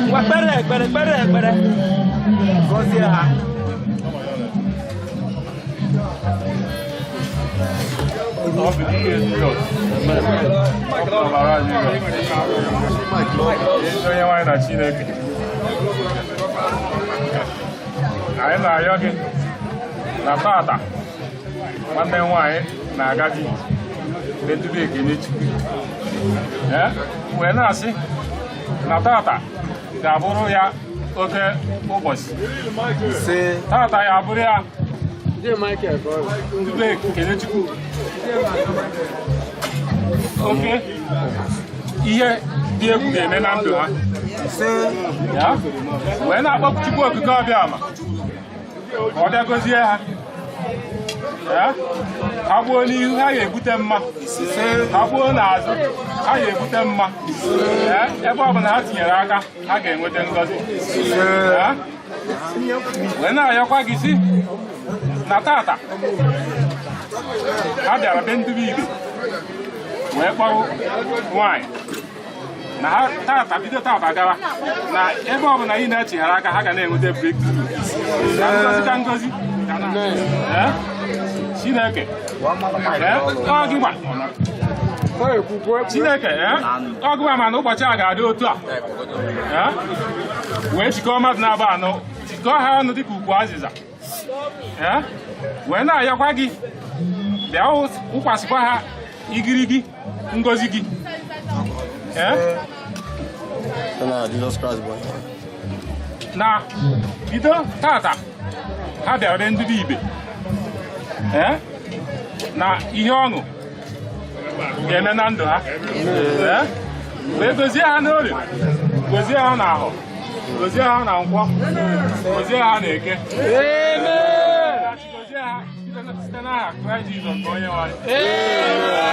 Ngwa kpere ekpere kpere ekpere gọzie ha. Ọ bụ ike Jizọs. Ọ bụ ọbara Jizọs. Ezi onye nwanyị na Chineke. Anyị na-arịọ gị na tata nwanne m nwaanyị na-aga di na-edube ekele Chukwu. Ee, wee na-asị na tata ga-abụrụ ya oke ụbọchị. Tata ya abụrụ ya ndube ekele Chukwu. Oke ihe dị egwu ga-eme na ndụ ha. Ya? Wee na-akpọku Chukwu okike ọbịa ma ka ọ bịa gọzie ha. Ya? Ha gbuo n'ihu ha ga-ebute mma. Ha gbuo n'azụ ha ga-ebute mma. Ya? Ebe ọ bụla ha tinyere aka ha ga-enweta ngọzi. Ya? Wee na-ayọkwa gị si na tata ha bịara be ndube ibe wee kpọrọ nwaanyị na ha tata bido tata gawa na ebe ọ bụla ị na-echighara aka ha ga na-enweta breakthrough na ngozi ka ngozi Ee? Chineke ee? Ọ gị gwa Chineke ee? Ọ gị gwa mana ụbọchị a ga-adị otu a. Ee? Wee jikọọ mmadụ na-abụ anọ jikọọ ha ọnụ dịka ukwu azịza. Ee? Wee na-ayọkwa gị bịa wụkwasịkwa ha igirigi ngozi gị. Ee? Na Jizọs Kraịst bụ onye. Na bido tata ha bịara be ndị ibe. Ee? Na ihe ọṅụ ga-eme na ndụ ha. Ee? Wee gozie ha n'orie, gozie ha n'ahọ, gozie ha na nkwọ, gozie ha na eke. Gozie ha site n'aha Kraịst Jizọs bụ onye nwe anyị.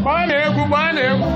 Gbaa na-egwu, gbaa na-egwu.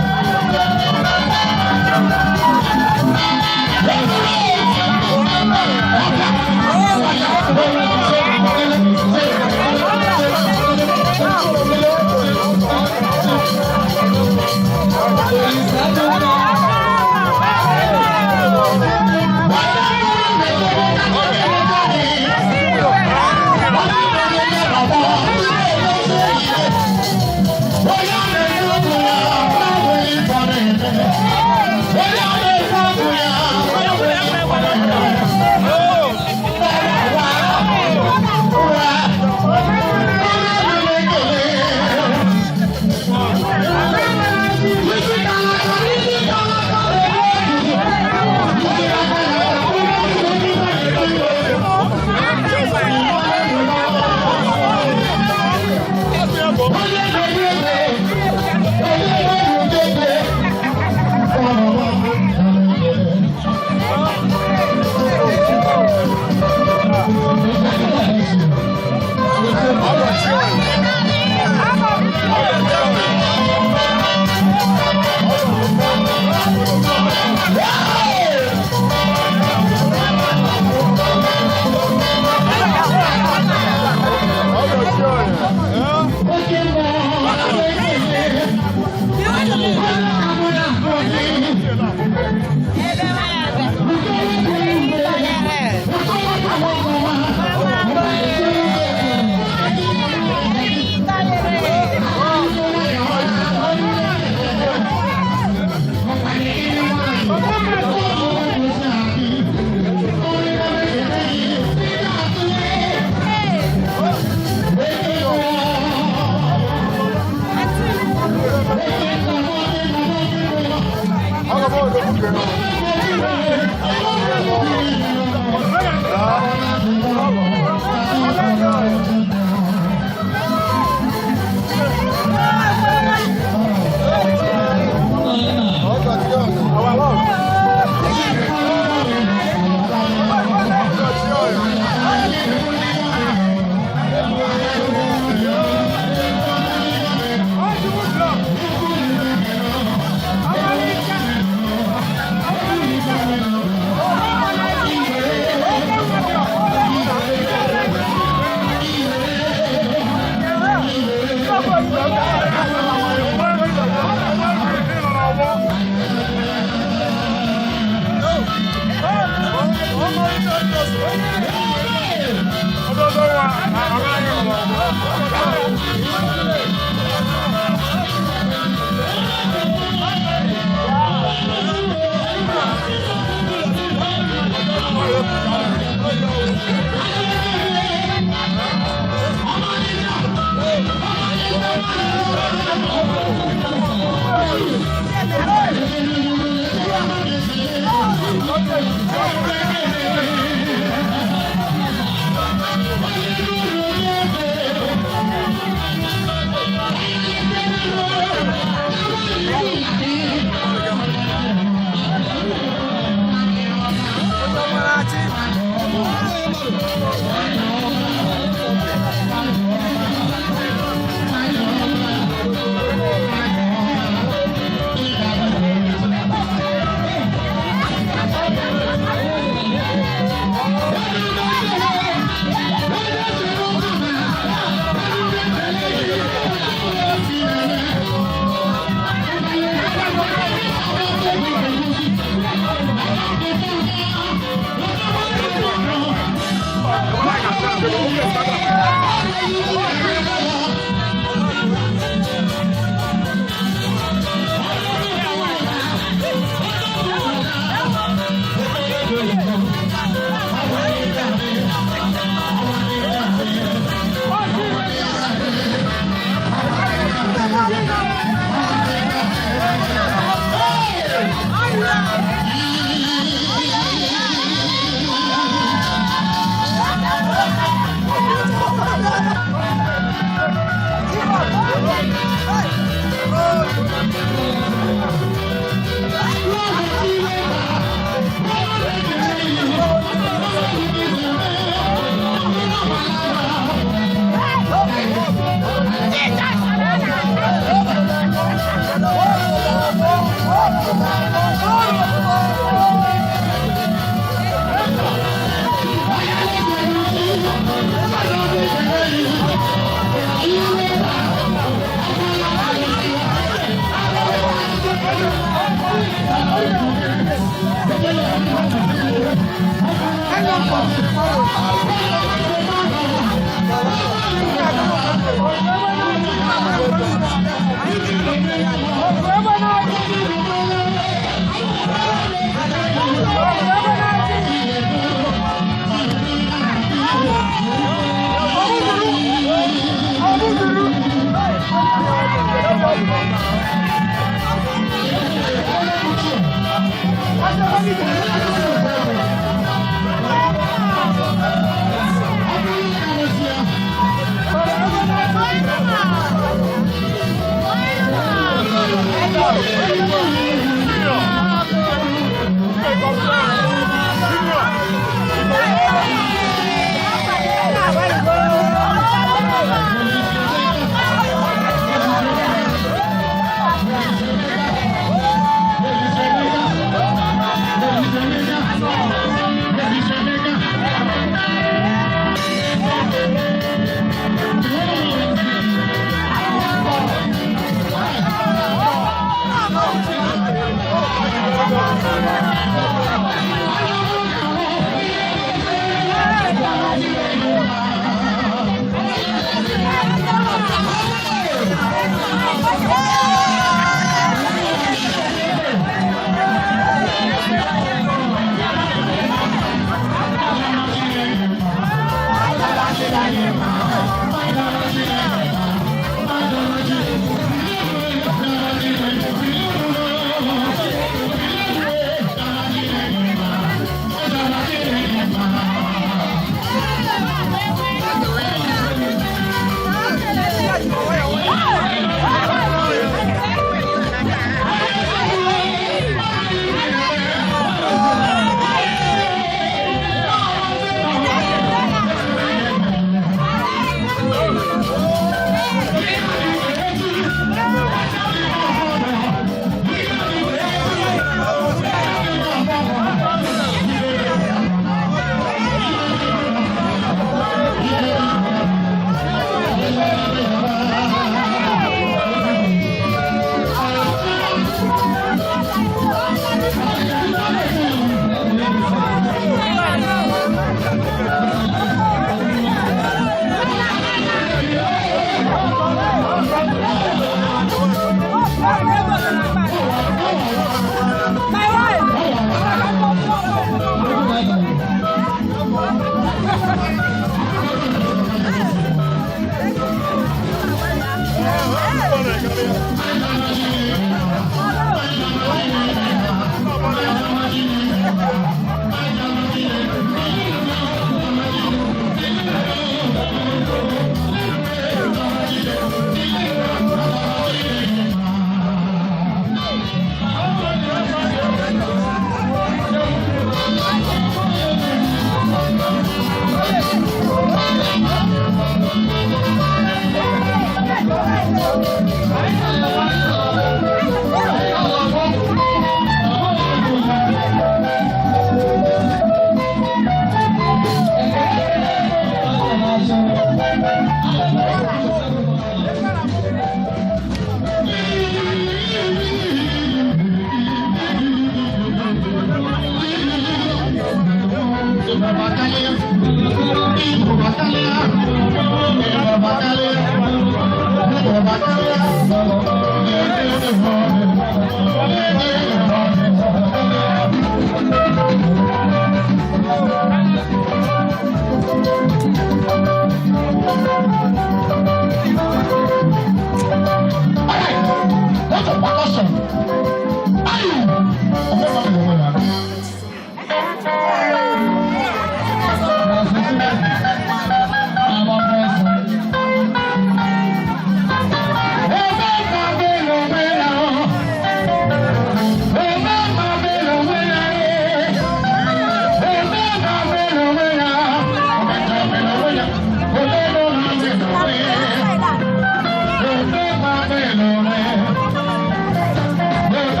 Thank you.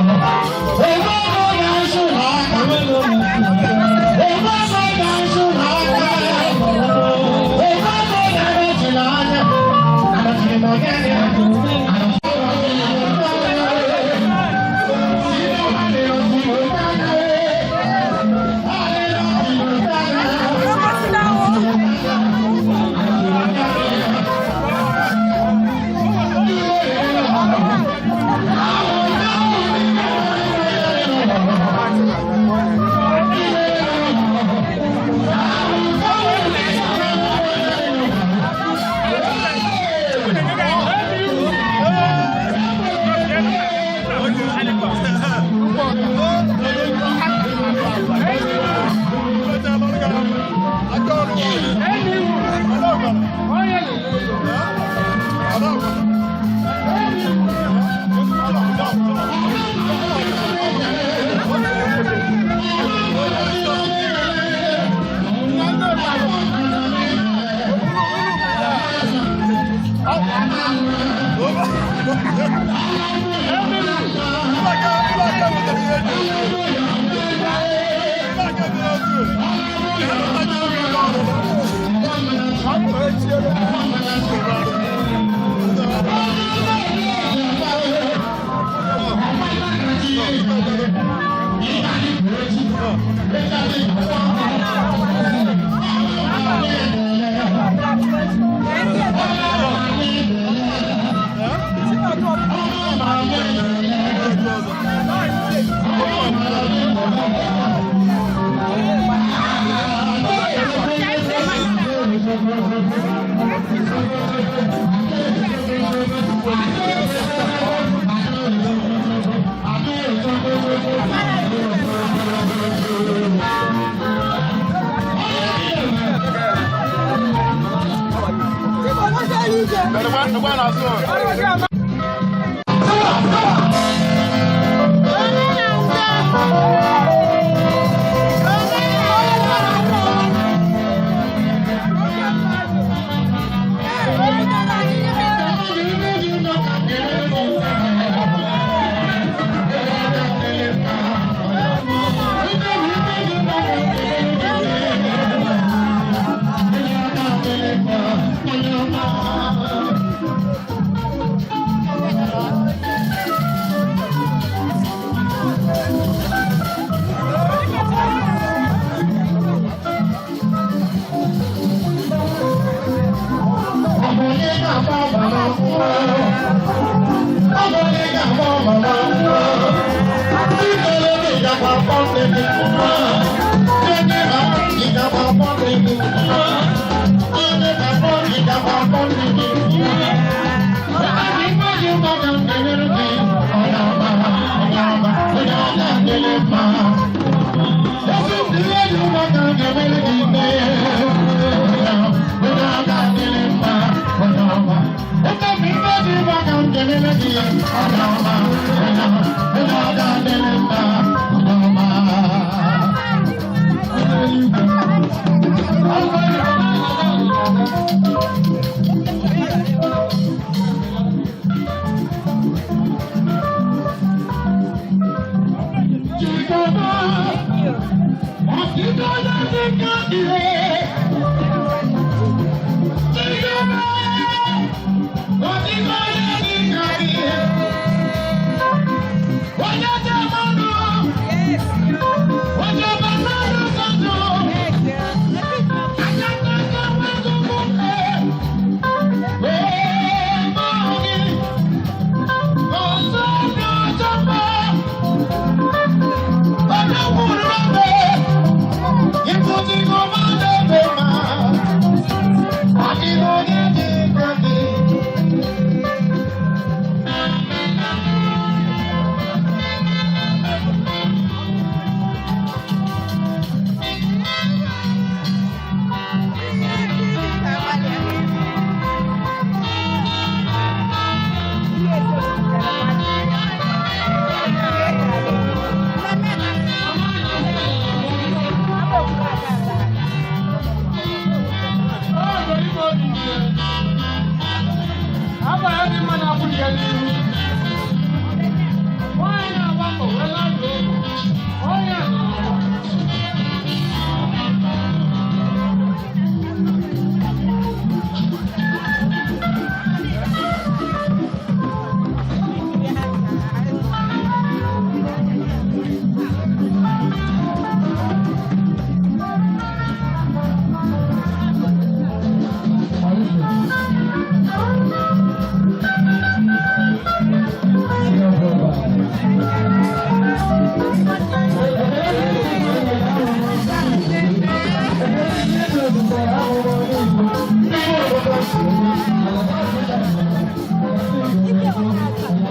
Thank you.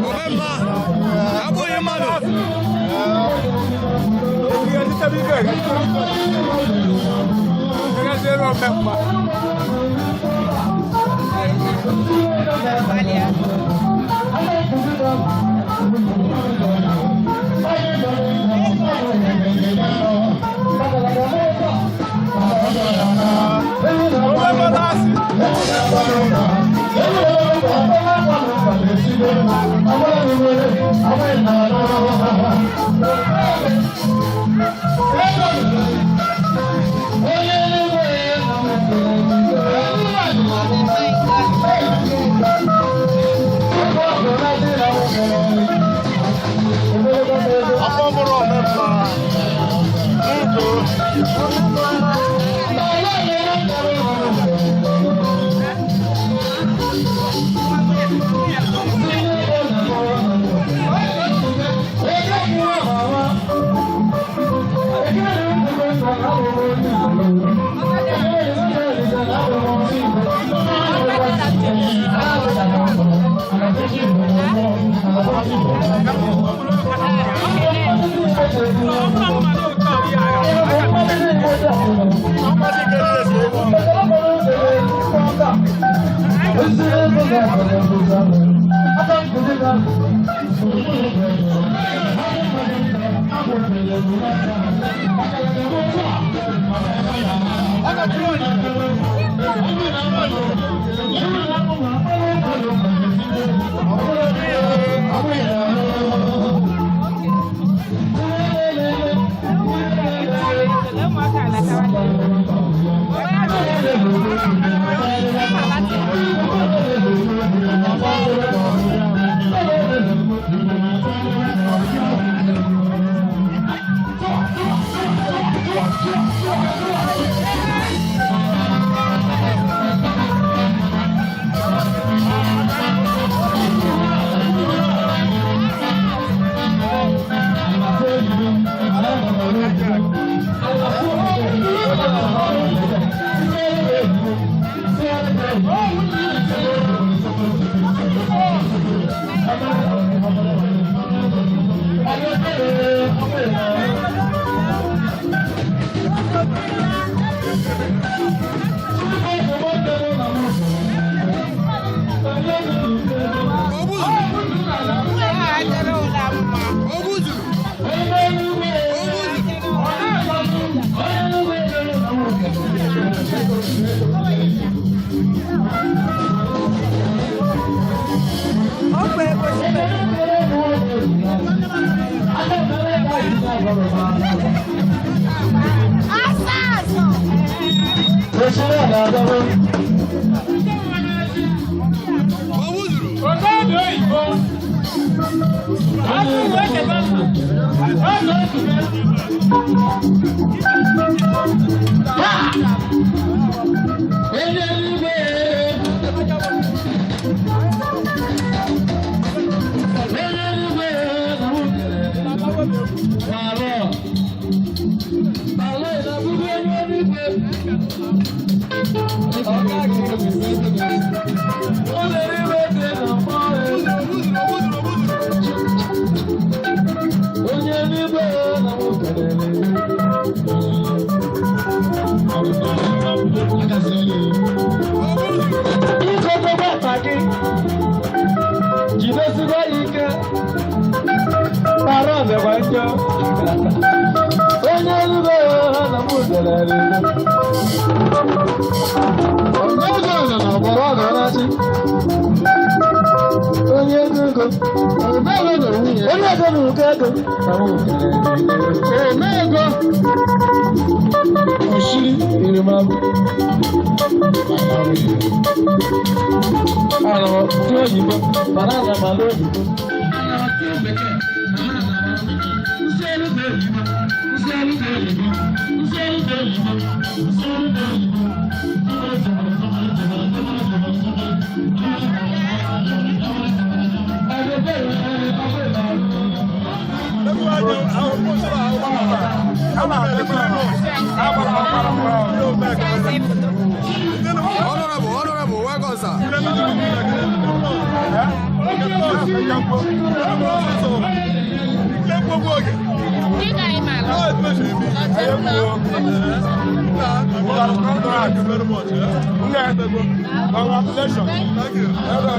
Omemma abụghị mmadụ. Afọ mụrụ omemma ndụ. Honorable, honorable, welcome, sir. Congratulations.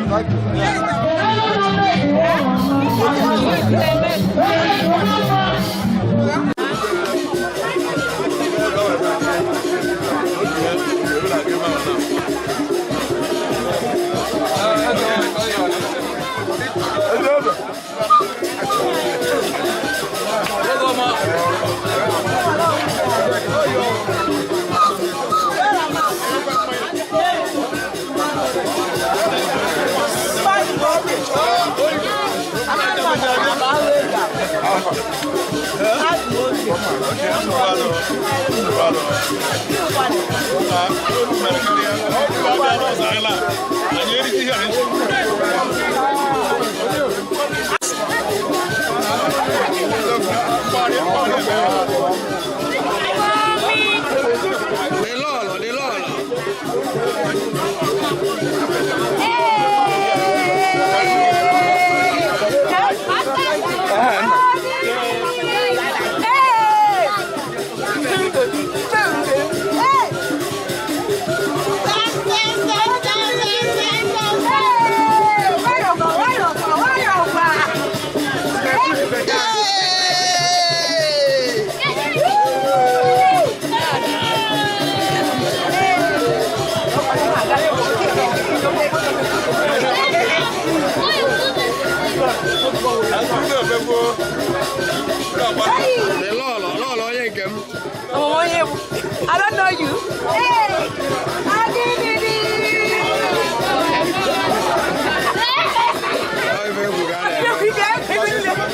Thank you. The Lord, the Lord. The Lord, Lord, onye nke m. I don't know you. Hey! Ọ ife egwu ka a na-eme.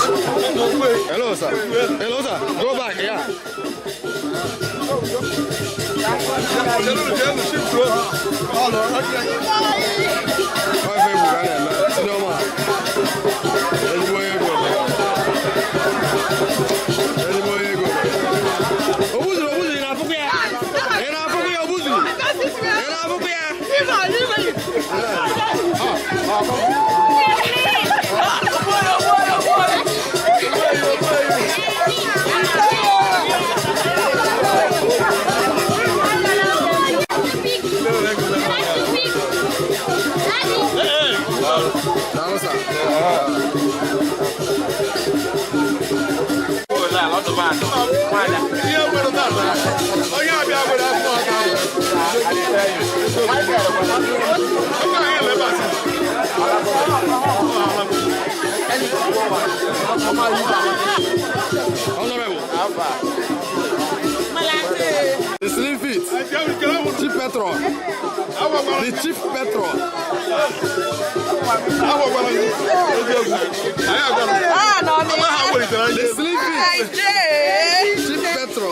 Hello, sir. Hello, sir. Go back, yeah. Ọ ife egwu ka a na-eme. Tinye ọma. Ezigbo onye egwu. Ezigbo onye The slim fit, chief patron, the chief patron. The slim fit, chief patron.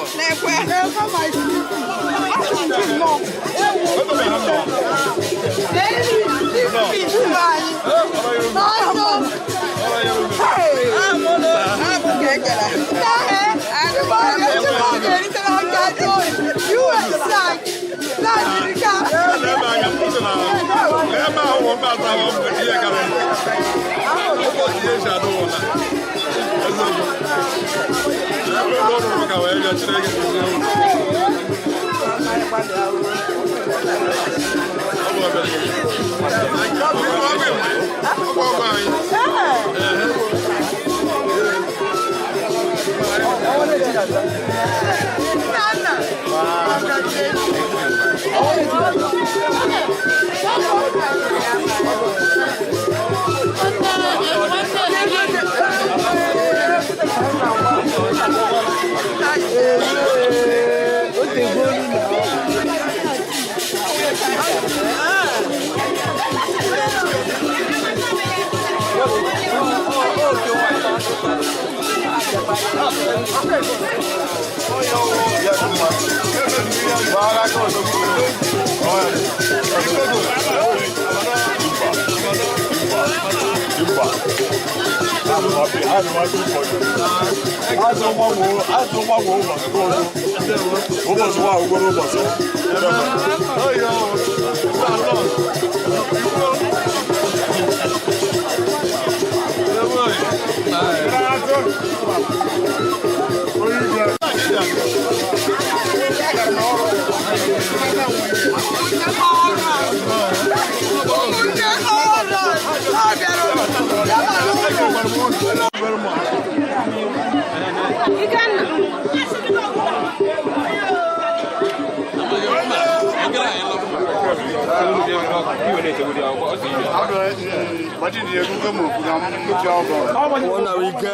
Ụmụnna bụ ike,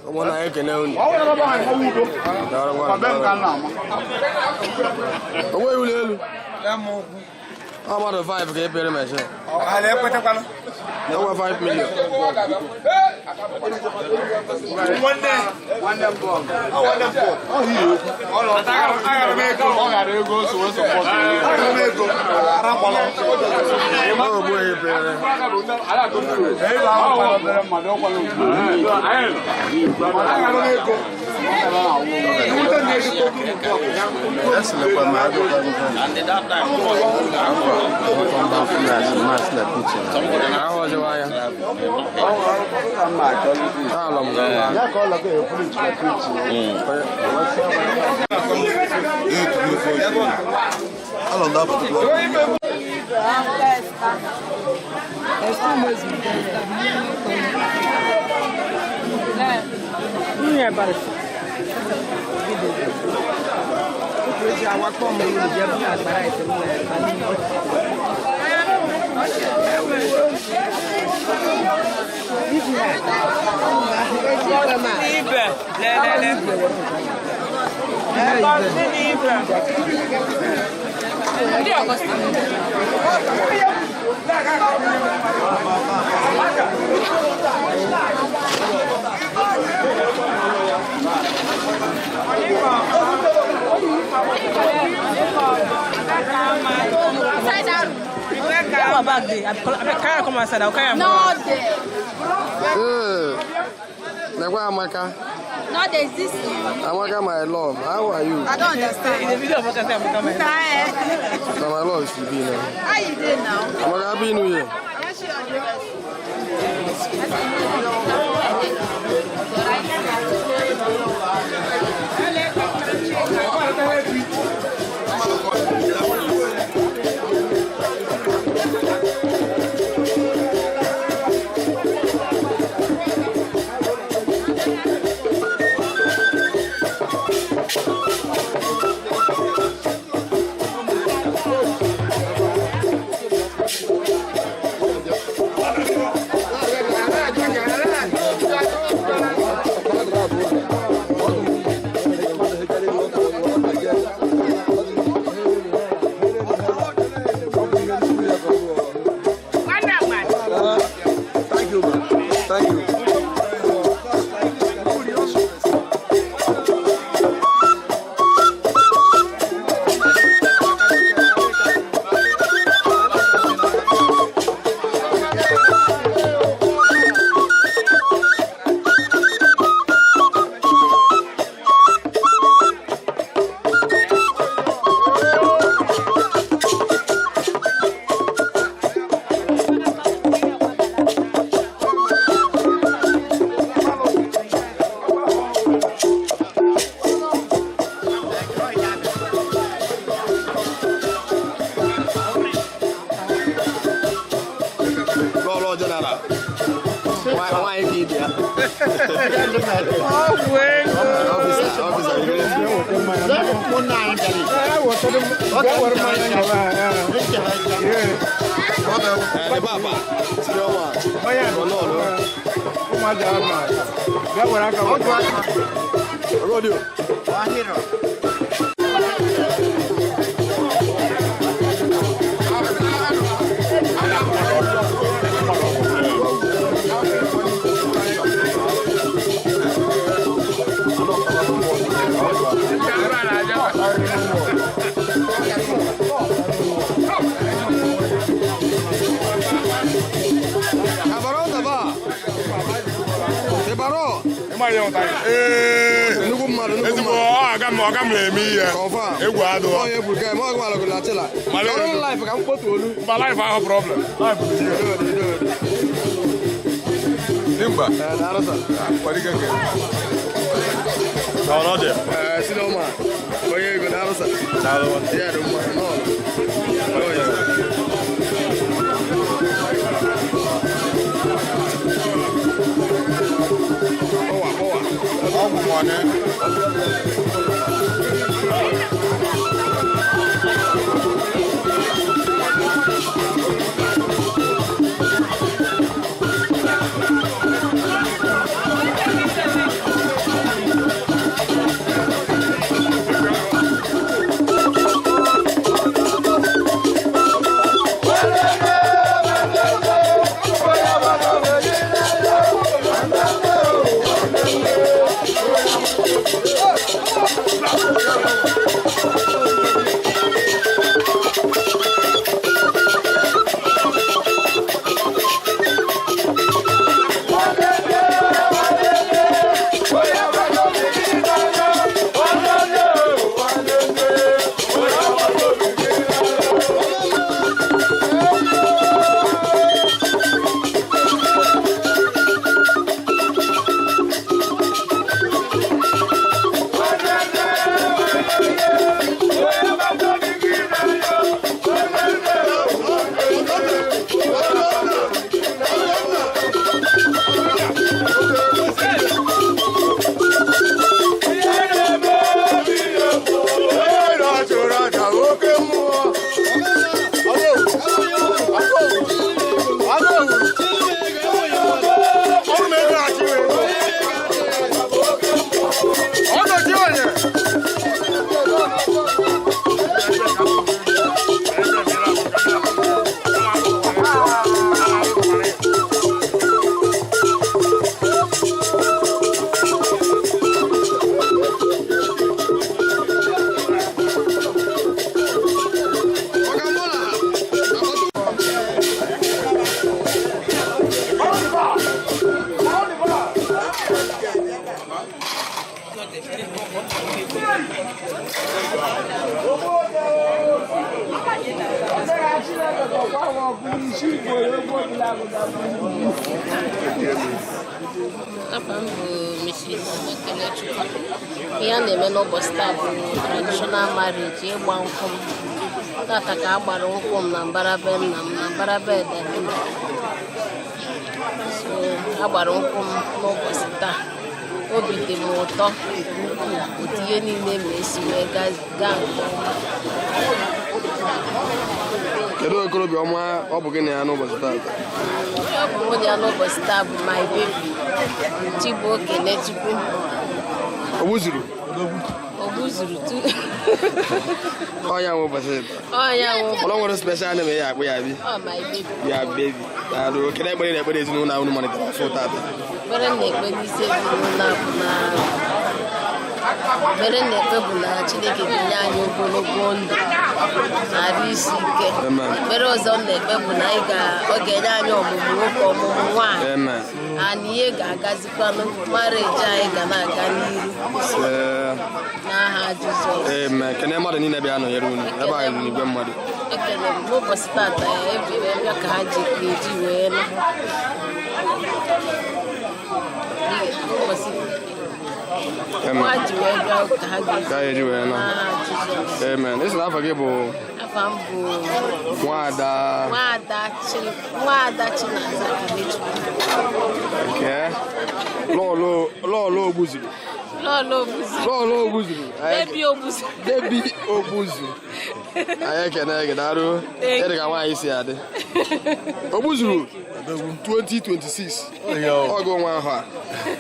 ụmụnna anyị ekene unu. Daalụ nwa, daalụ. O nweghị ụlọ elu. Ọ mmadụ 5 ka epere machine. Enwe 5 million. Ọ bụ epere. No there. Nekwa Amaka. No there is this. Amaka, my love, how are you? I don't understand. Na my love she be now. How you doing now? Amaka, happy New Year. Ọgwụ ego. Officer, officer, you get it? The papa, senior one. Radio. Nnukwu mmadụ, nnukwu Ezigbo mmadụ. ọ aga m ọga m na-eme ihe. Confirm. Egwu adịghọ. Onye bụ guy, mụ agwa alọgụ na chila. Ọrụ life ka m kpotu olu. Mba, life ahụ problem. Life bụ ihe. Dimgba. Kwado ike. N'ọnọdụ. Ee, senior man. Onye ego na arụsa. Ya dị mma, nọọ. Nọọ ya. Pọwa, pọwa. Ọgwụ mọni. Afa m bụ Mrs. Okelechukwu. Ihe a na-eme n'ụbọchị taa bụ traditional marriage, ịgba nkwụ m. Tata ka a gbara nkwụ m na mbara be nna m, na mbara be daddy m. So a gbara nkwụ m n'ụbọchị taa. Obi dị m ụtọ nke ukwuu otu ihe niile ma esi wee gaa nke ọma. Kedu okorobịa ọma ọ bụ gị na ya n'ụbọchị taata? Ọ bụ nwunye ya n'ụbọchị taa bụ my baby, Chibuokelechukwu. O gbuzuru? Ogbuzuru tu. Ọ ya nwe ụbọchị taa. Ọ ya nwe. Ọlọ nwere special name ya akpụ ya bi? Ọ my baby. Ya baby. Daalụ. Kedu ekpere na ekpere ezinụlọ ahụ unu malitere ọfụ taata? Ekpere m na-ekpe n'isi ezinụlọ a bụ na ekpere m na-ekpe bụ na Chineke ga-enye anyị ogologo ndụ na arụ isi ike. Amen. Ekpere ọzọ m na-ekpe bụ na anyị ọ ga-enye anyị ọmụmụ nwoke, ọmụmụ nwaanyị. Amen. And ihe ga-agazikwanụ, marriage anyị ga na-aga n'iru Ee, n'aha Jizọs. Amen. Kene mmadụ niile bịa nọnyere unu ebe anyị ruru igwe mmadụ. Ekele m n'ụbọchị tata ya ebere bịa ka ha ji eji wee nụ. Ụbọchị Amen. ha ji wee bịa ka ha ga-eji Ka ha eji wee nụ. n'aha Jizọs. Amen. Ị sị na afọ gị bụ? Afa Afa m bụ Nwada. Nwada Chinaza Kelechukwu. Okay. Lọọlọ Lọọlọ Ogbuzuru. Lọọlọ Obuzu. Lọọlọ Ogbuzuru. Debi Obuzu. Debi Ogbuzu. Anyị ekene gị, daalụ. Thank Ịdị ka nwaanyị si adị. Ogbuzuru 2026. Ọgụ nwa ahụ a.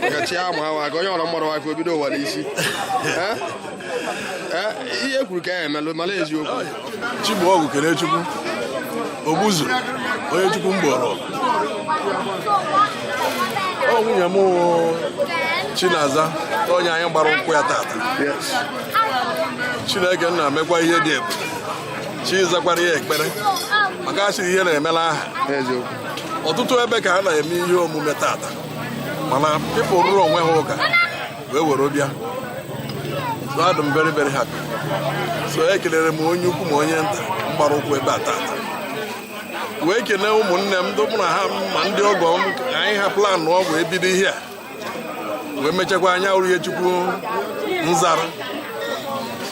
Maka chi amụ ahụ aka onye ọrụ mmadụ aka obido ụwa n'isi. Eh? Eh, ihe e kwuru ka ya emelụ mana eziokwu. Chibuọgụ Kelechukwu Ogbuzu, onye Chukwu mgboro ọ nwunye m wụ Chinaza, onye anyị gbara nkwụ ya tata. Chineke nna mekwa ihe dị ebube, chi zakwara ya ekpere, maka asịrị ihe na-emela aha. Ọtụtụ ebe ka ha na-eme ihe omume tata, mana people rụrụ onwe ha ụka wee were bịa. So adị m very very happy. So ekelere m onye ukwu ma onye nta mgbara ụkwụ ebe a tata, wee kelee ụmụnne m ndị mụ na ha ma ndị ọgọ m. Anyị ha plan ọ wee bido ihe a, wee mechakwa anya ihe Chukwu nzara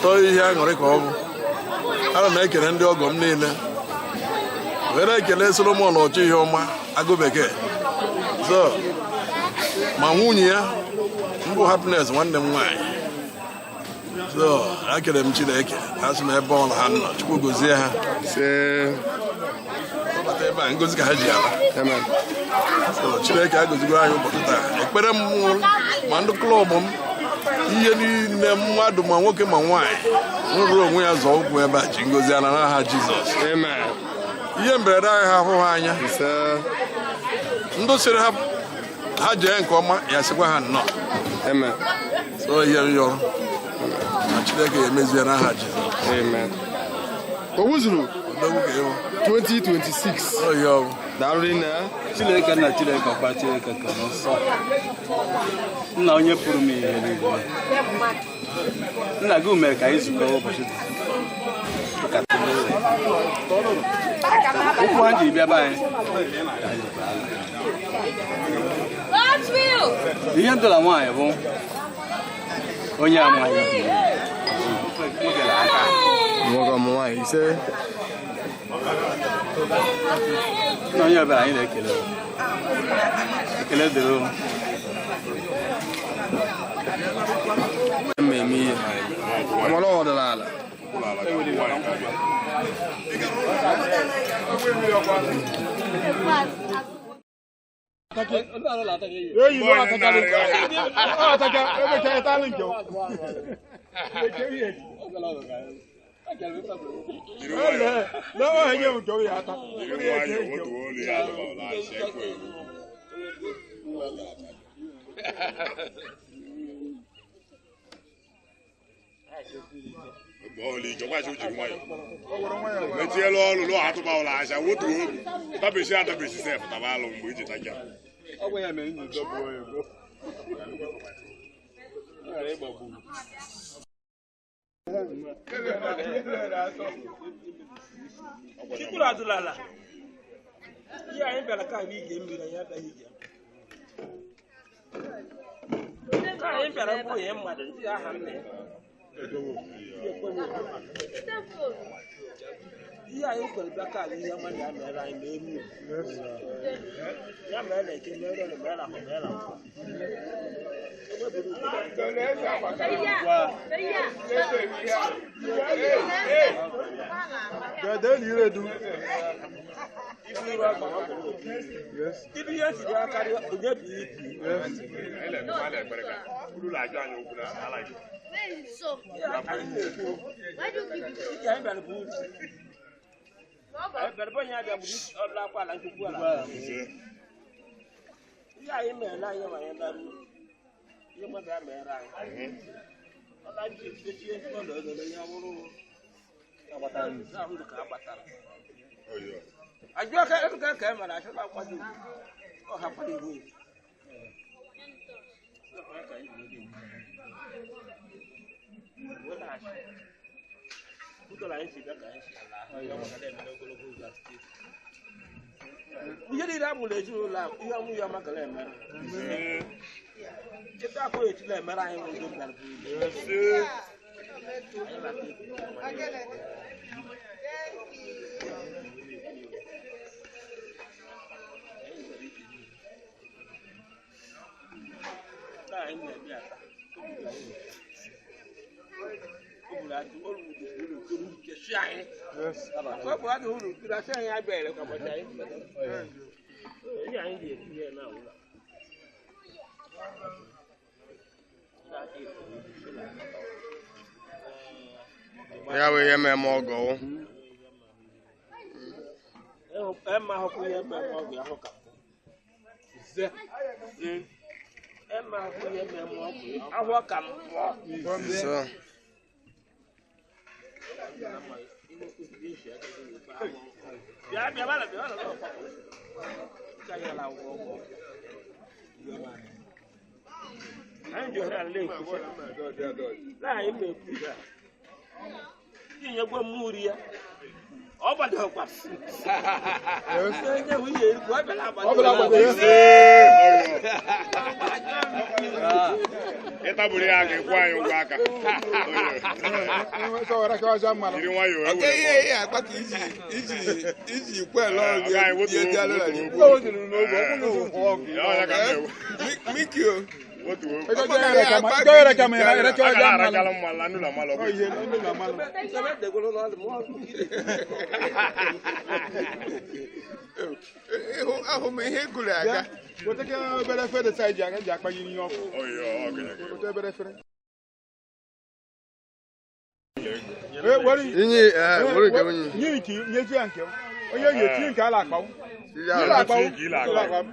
tọọ ihe aṅụrị ka ọ bụ. Ana m ekele ndị ọgọ m niile, wee na-ekele Solomon ọchọ ihe ọma agụ bekee, so ma nwunye ya mbụ Happiness, nwanne m nwaanyị. So ekele m Chineke, asị m ebe ọ na ha nọ, Chukwu gozie ha. Bata ebe a, ngozi ka ha ji ala. So Chineke agozigoro anyị ụbọchị taa. Ekpere m ma ndị club m, ihe niile, mmadụ ma nwoke ma nwaanyị nrụrụ onwe ya zọọ ụkwụ ebe a ji ngozi ala n'aha Jizọs. Ihe mberede anyị ha ahụghị anya. Ndị sịrị ha ha jee nke ọma, ya sịkwa ha nnọọ. So ihe m yọrọ na Chineke ya emezie n'aha Jizọs. Ogbuzuru Odogwu ka ịhụ. 2026. Oyi ọrụ. Daalụ rinne. Chineke nna, Chineke ọkpa, Chineke kere nsọ, nna onye pụrụ m ihe niile, nna gị mere ka anyị zukọ ụbọchị taa ka tụlee ụkwụ ha ji bịa be anyị ka anyị jikwa ala. Ihe ndụla nwaanyị bụ onye amaghị nwoke na aka. Nwoke ọmụ nwaanyị ise. Na onye ọbụla anyị na-ekele, ekele dịrị unu. Mmemme ihe amara ọdịnala. Metielu ọlụ lụọ atụba ụlọ aja wotuo obi tabesi atabesi sef taba alụ mgbe iji taja. Chukwu adụlala ihe anyị bịara ka anyị ige mmiri, anyị abịaghị ige ka anyị bịara bụ onye mmadụ ndị aha nna ya. Ihe anyị kwere bịa ka anyị ihe ọma ya mere anyị ma emu ya mere na eke mere ọrụ mere ahụ mere ahụ. Ibi ihe siri akarị onye bụ ibi. Ije anyị bịara bụ uru. Anyị bịara bụ onye abịa bụ ọbụla akwa ala nchukwu ala. Ihe anyị mere anyị ma anyị laruo. Ihe mmadụ ya mere anyị. Ọ na-eji echie ụlọ ego ihe ọhụrụ ndụ ka a gbatara. Ajụ aka ebe ka e mere achọta akwado ọ hapụrụ iwu. Ihe niile a mụrụ ezinụlọ a, ihe ọmụ ihe ọma gara emere. Cheta akwa etila emere anyị n'udo bịara bụ ulu. Ya bụ ihe mmemme ọgọ. Ịtabụrụ ya ga-ekwu anyị ụgwọ aka. Jiri nwayọọ Oke ihe ihe akpa ka iji kwel ọrụ ya dị ala Miki o. Ahụ m ihe gụrụ aga. Weta obere efere taa eji akpanye ihe ọkụ. Weta obere efere. Inyi were nke onye. Nye nke nyeju ya nke onye ga-etinye nke ala akpawu.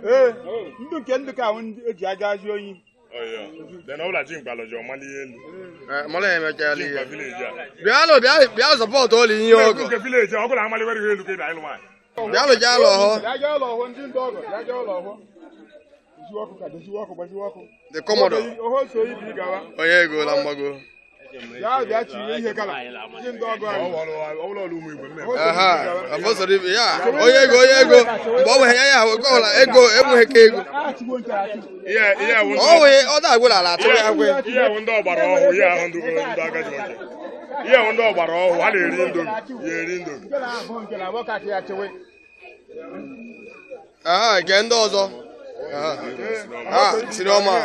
Ee, ndụ nke ndụ ka ahụ eji aga azụ oyi. Mọlá yẹn mẹjọ lè yẹ. Bịa lọ bịa sọpọtụ ụlọ ihe ọgọ. Bịa lụ jaa lọ họ. Bịa jaa lọ họ ndị ndụ ọgọ bịa jaa lọ họ. The Commodore. Oho so ibi gawa. Onye ego na mgbago. Bịa bịa chinye ihe gala. Ndị ndụ ọgọ anyị. Aha, afọsọrọ ibe ya. Onye ego onye ego. Mgbe ọ nweghị ya ya ọbụla ego enweghị ka ego. Ọ nweghị ọ da-agwụla ala atụrụ ya agwụ. Ihe ahụ ndị ọgbara ọhụụ, ihe ahụ ndị agadi nwoke. Ihe ahụ ndị ọgbara ọhụụ, ha na-eri indomi, ya eri indomi. Aha, nke ndị ọzọ. Aha, siri ọma.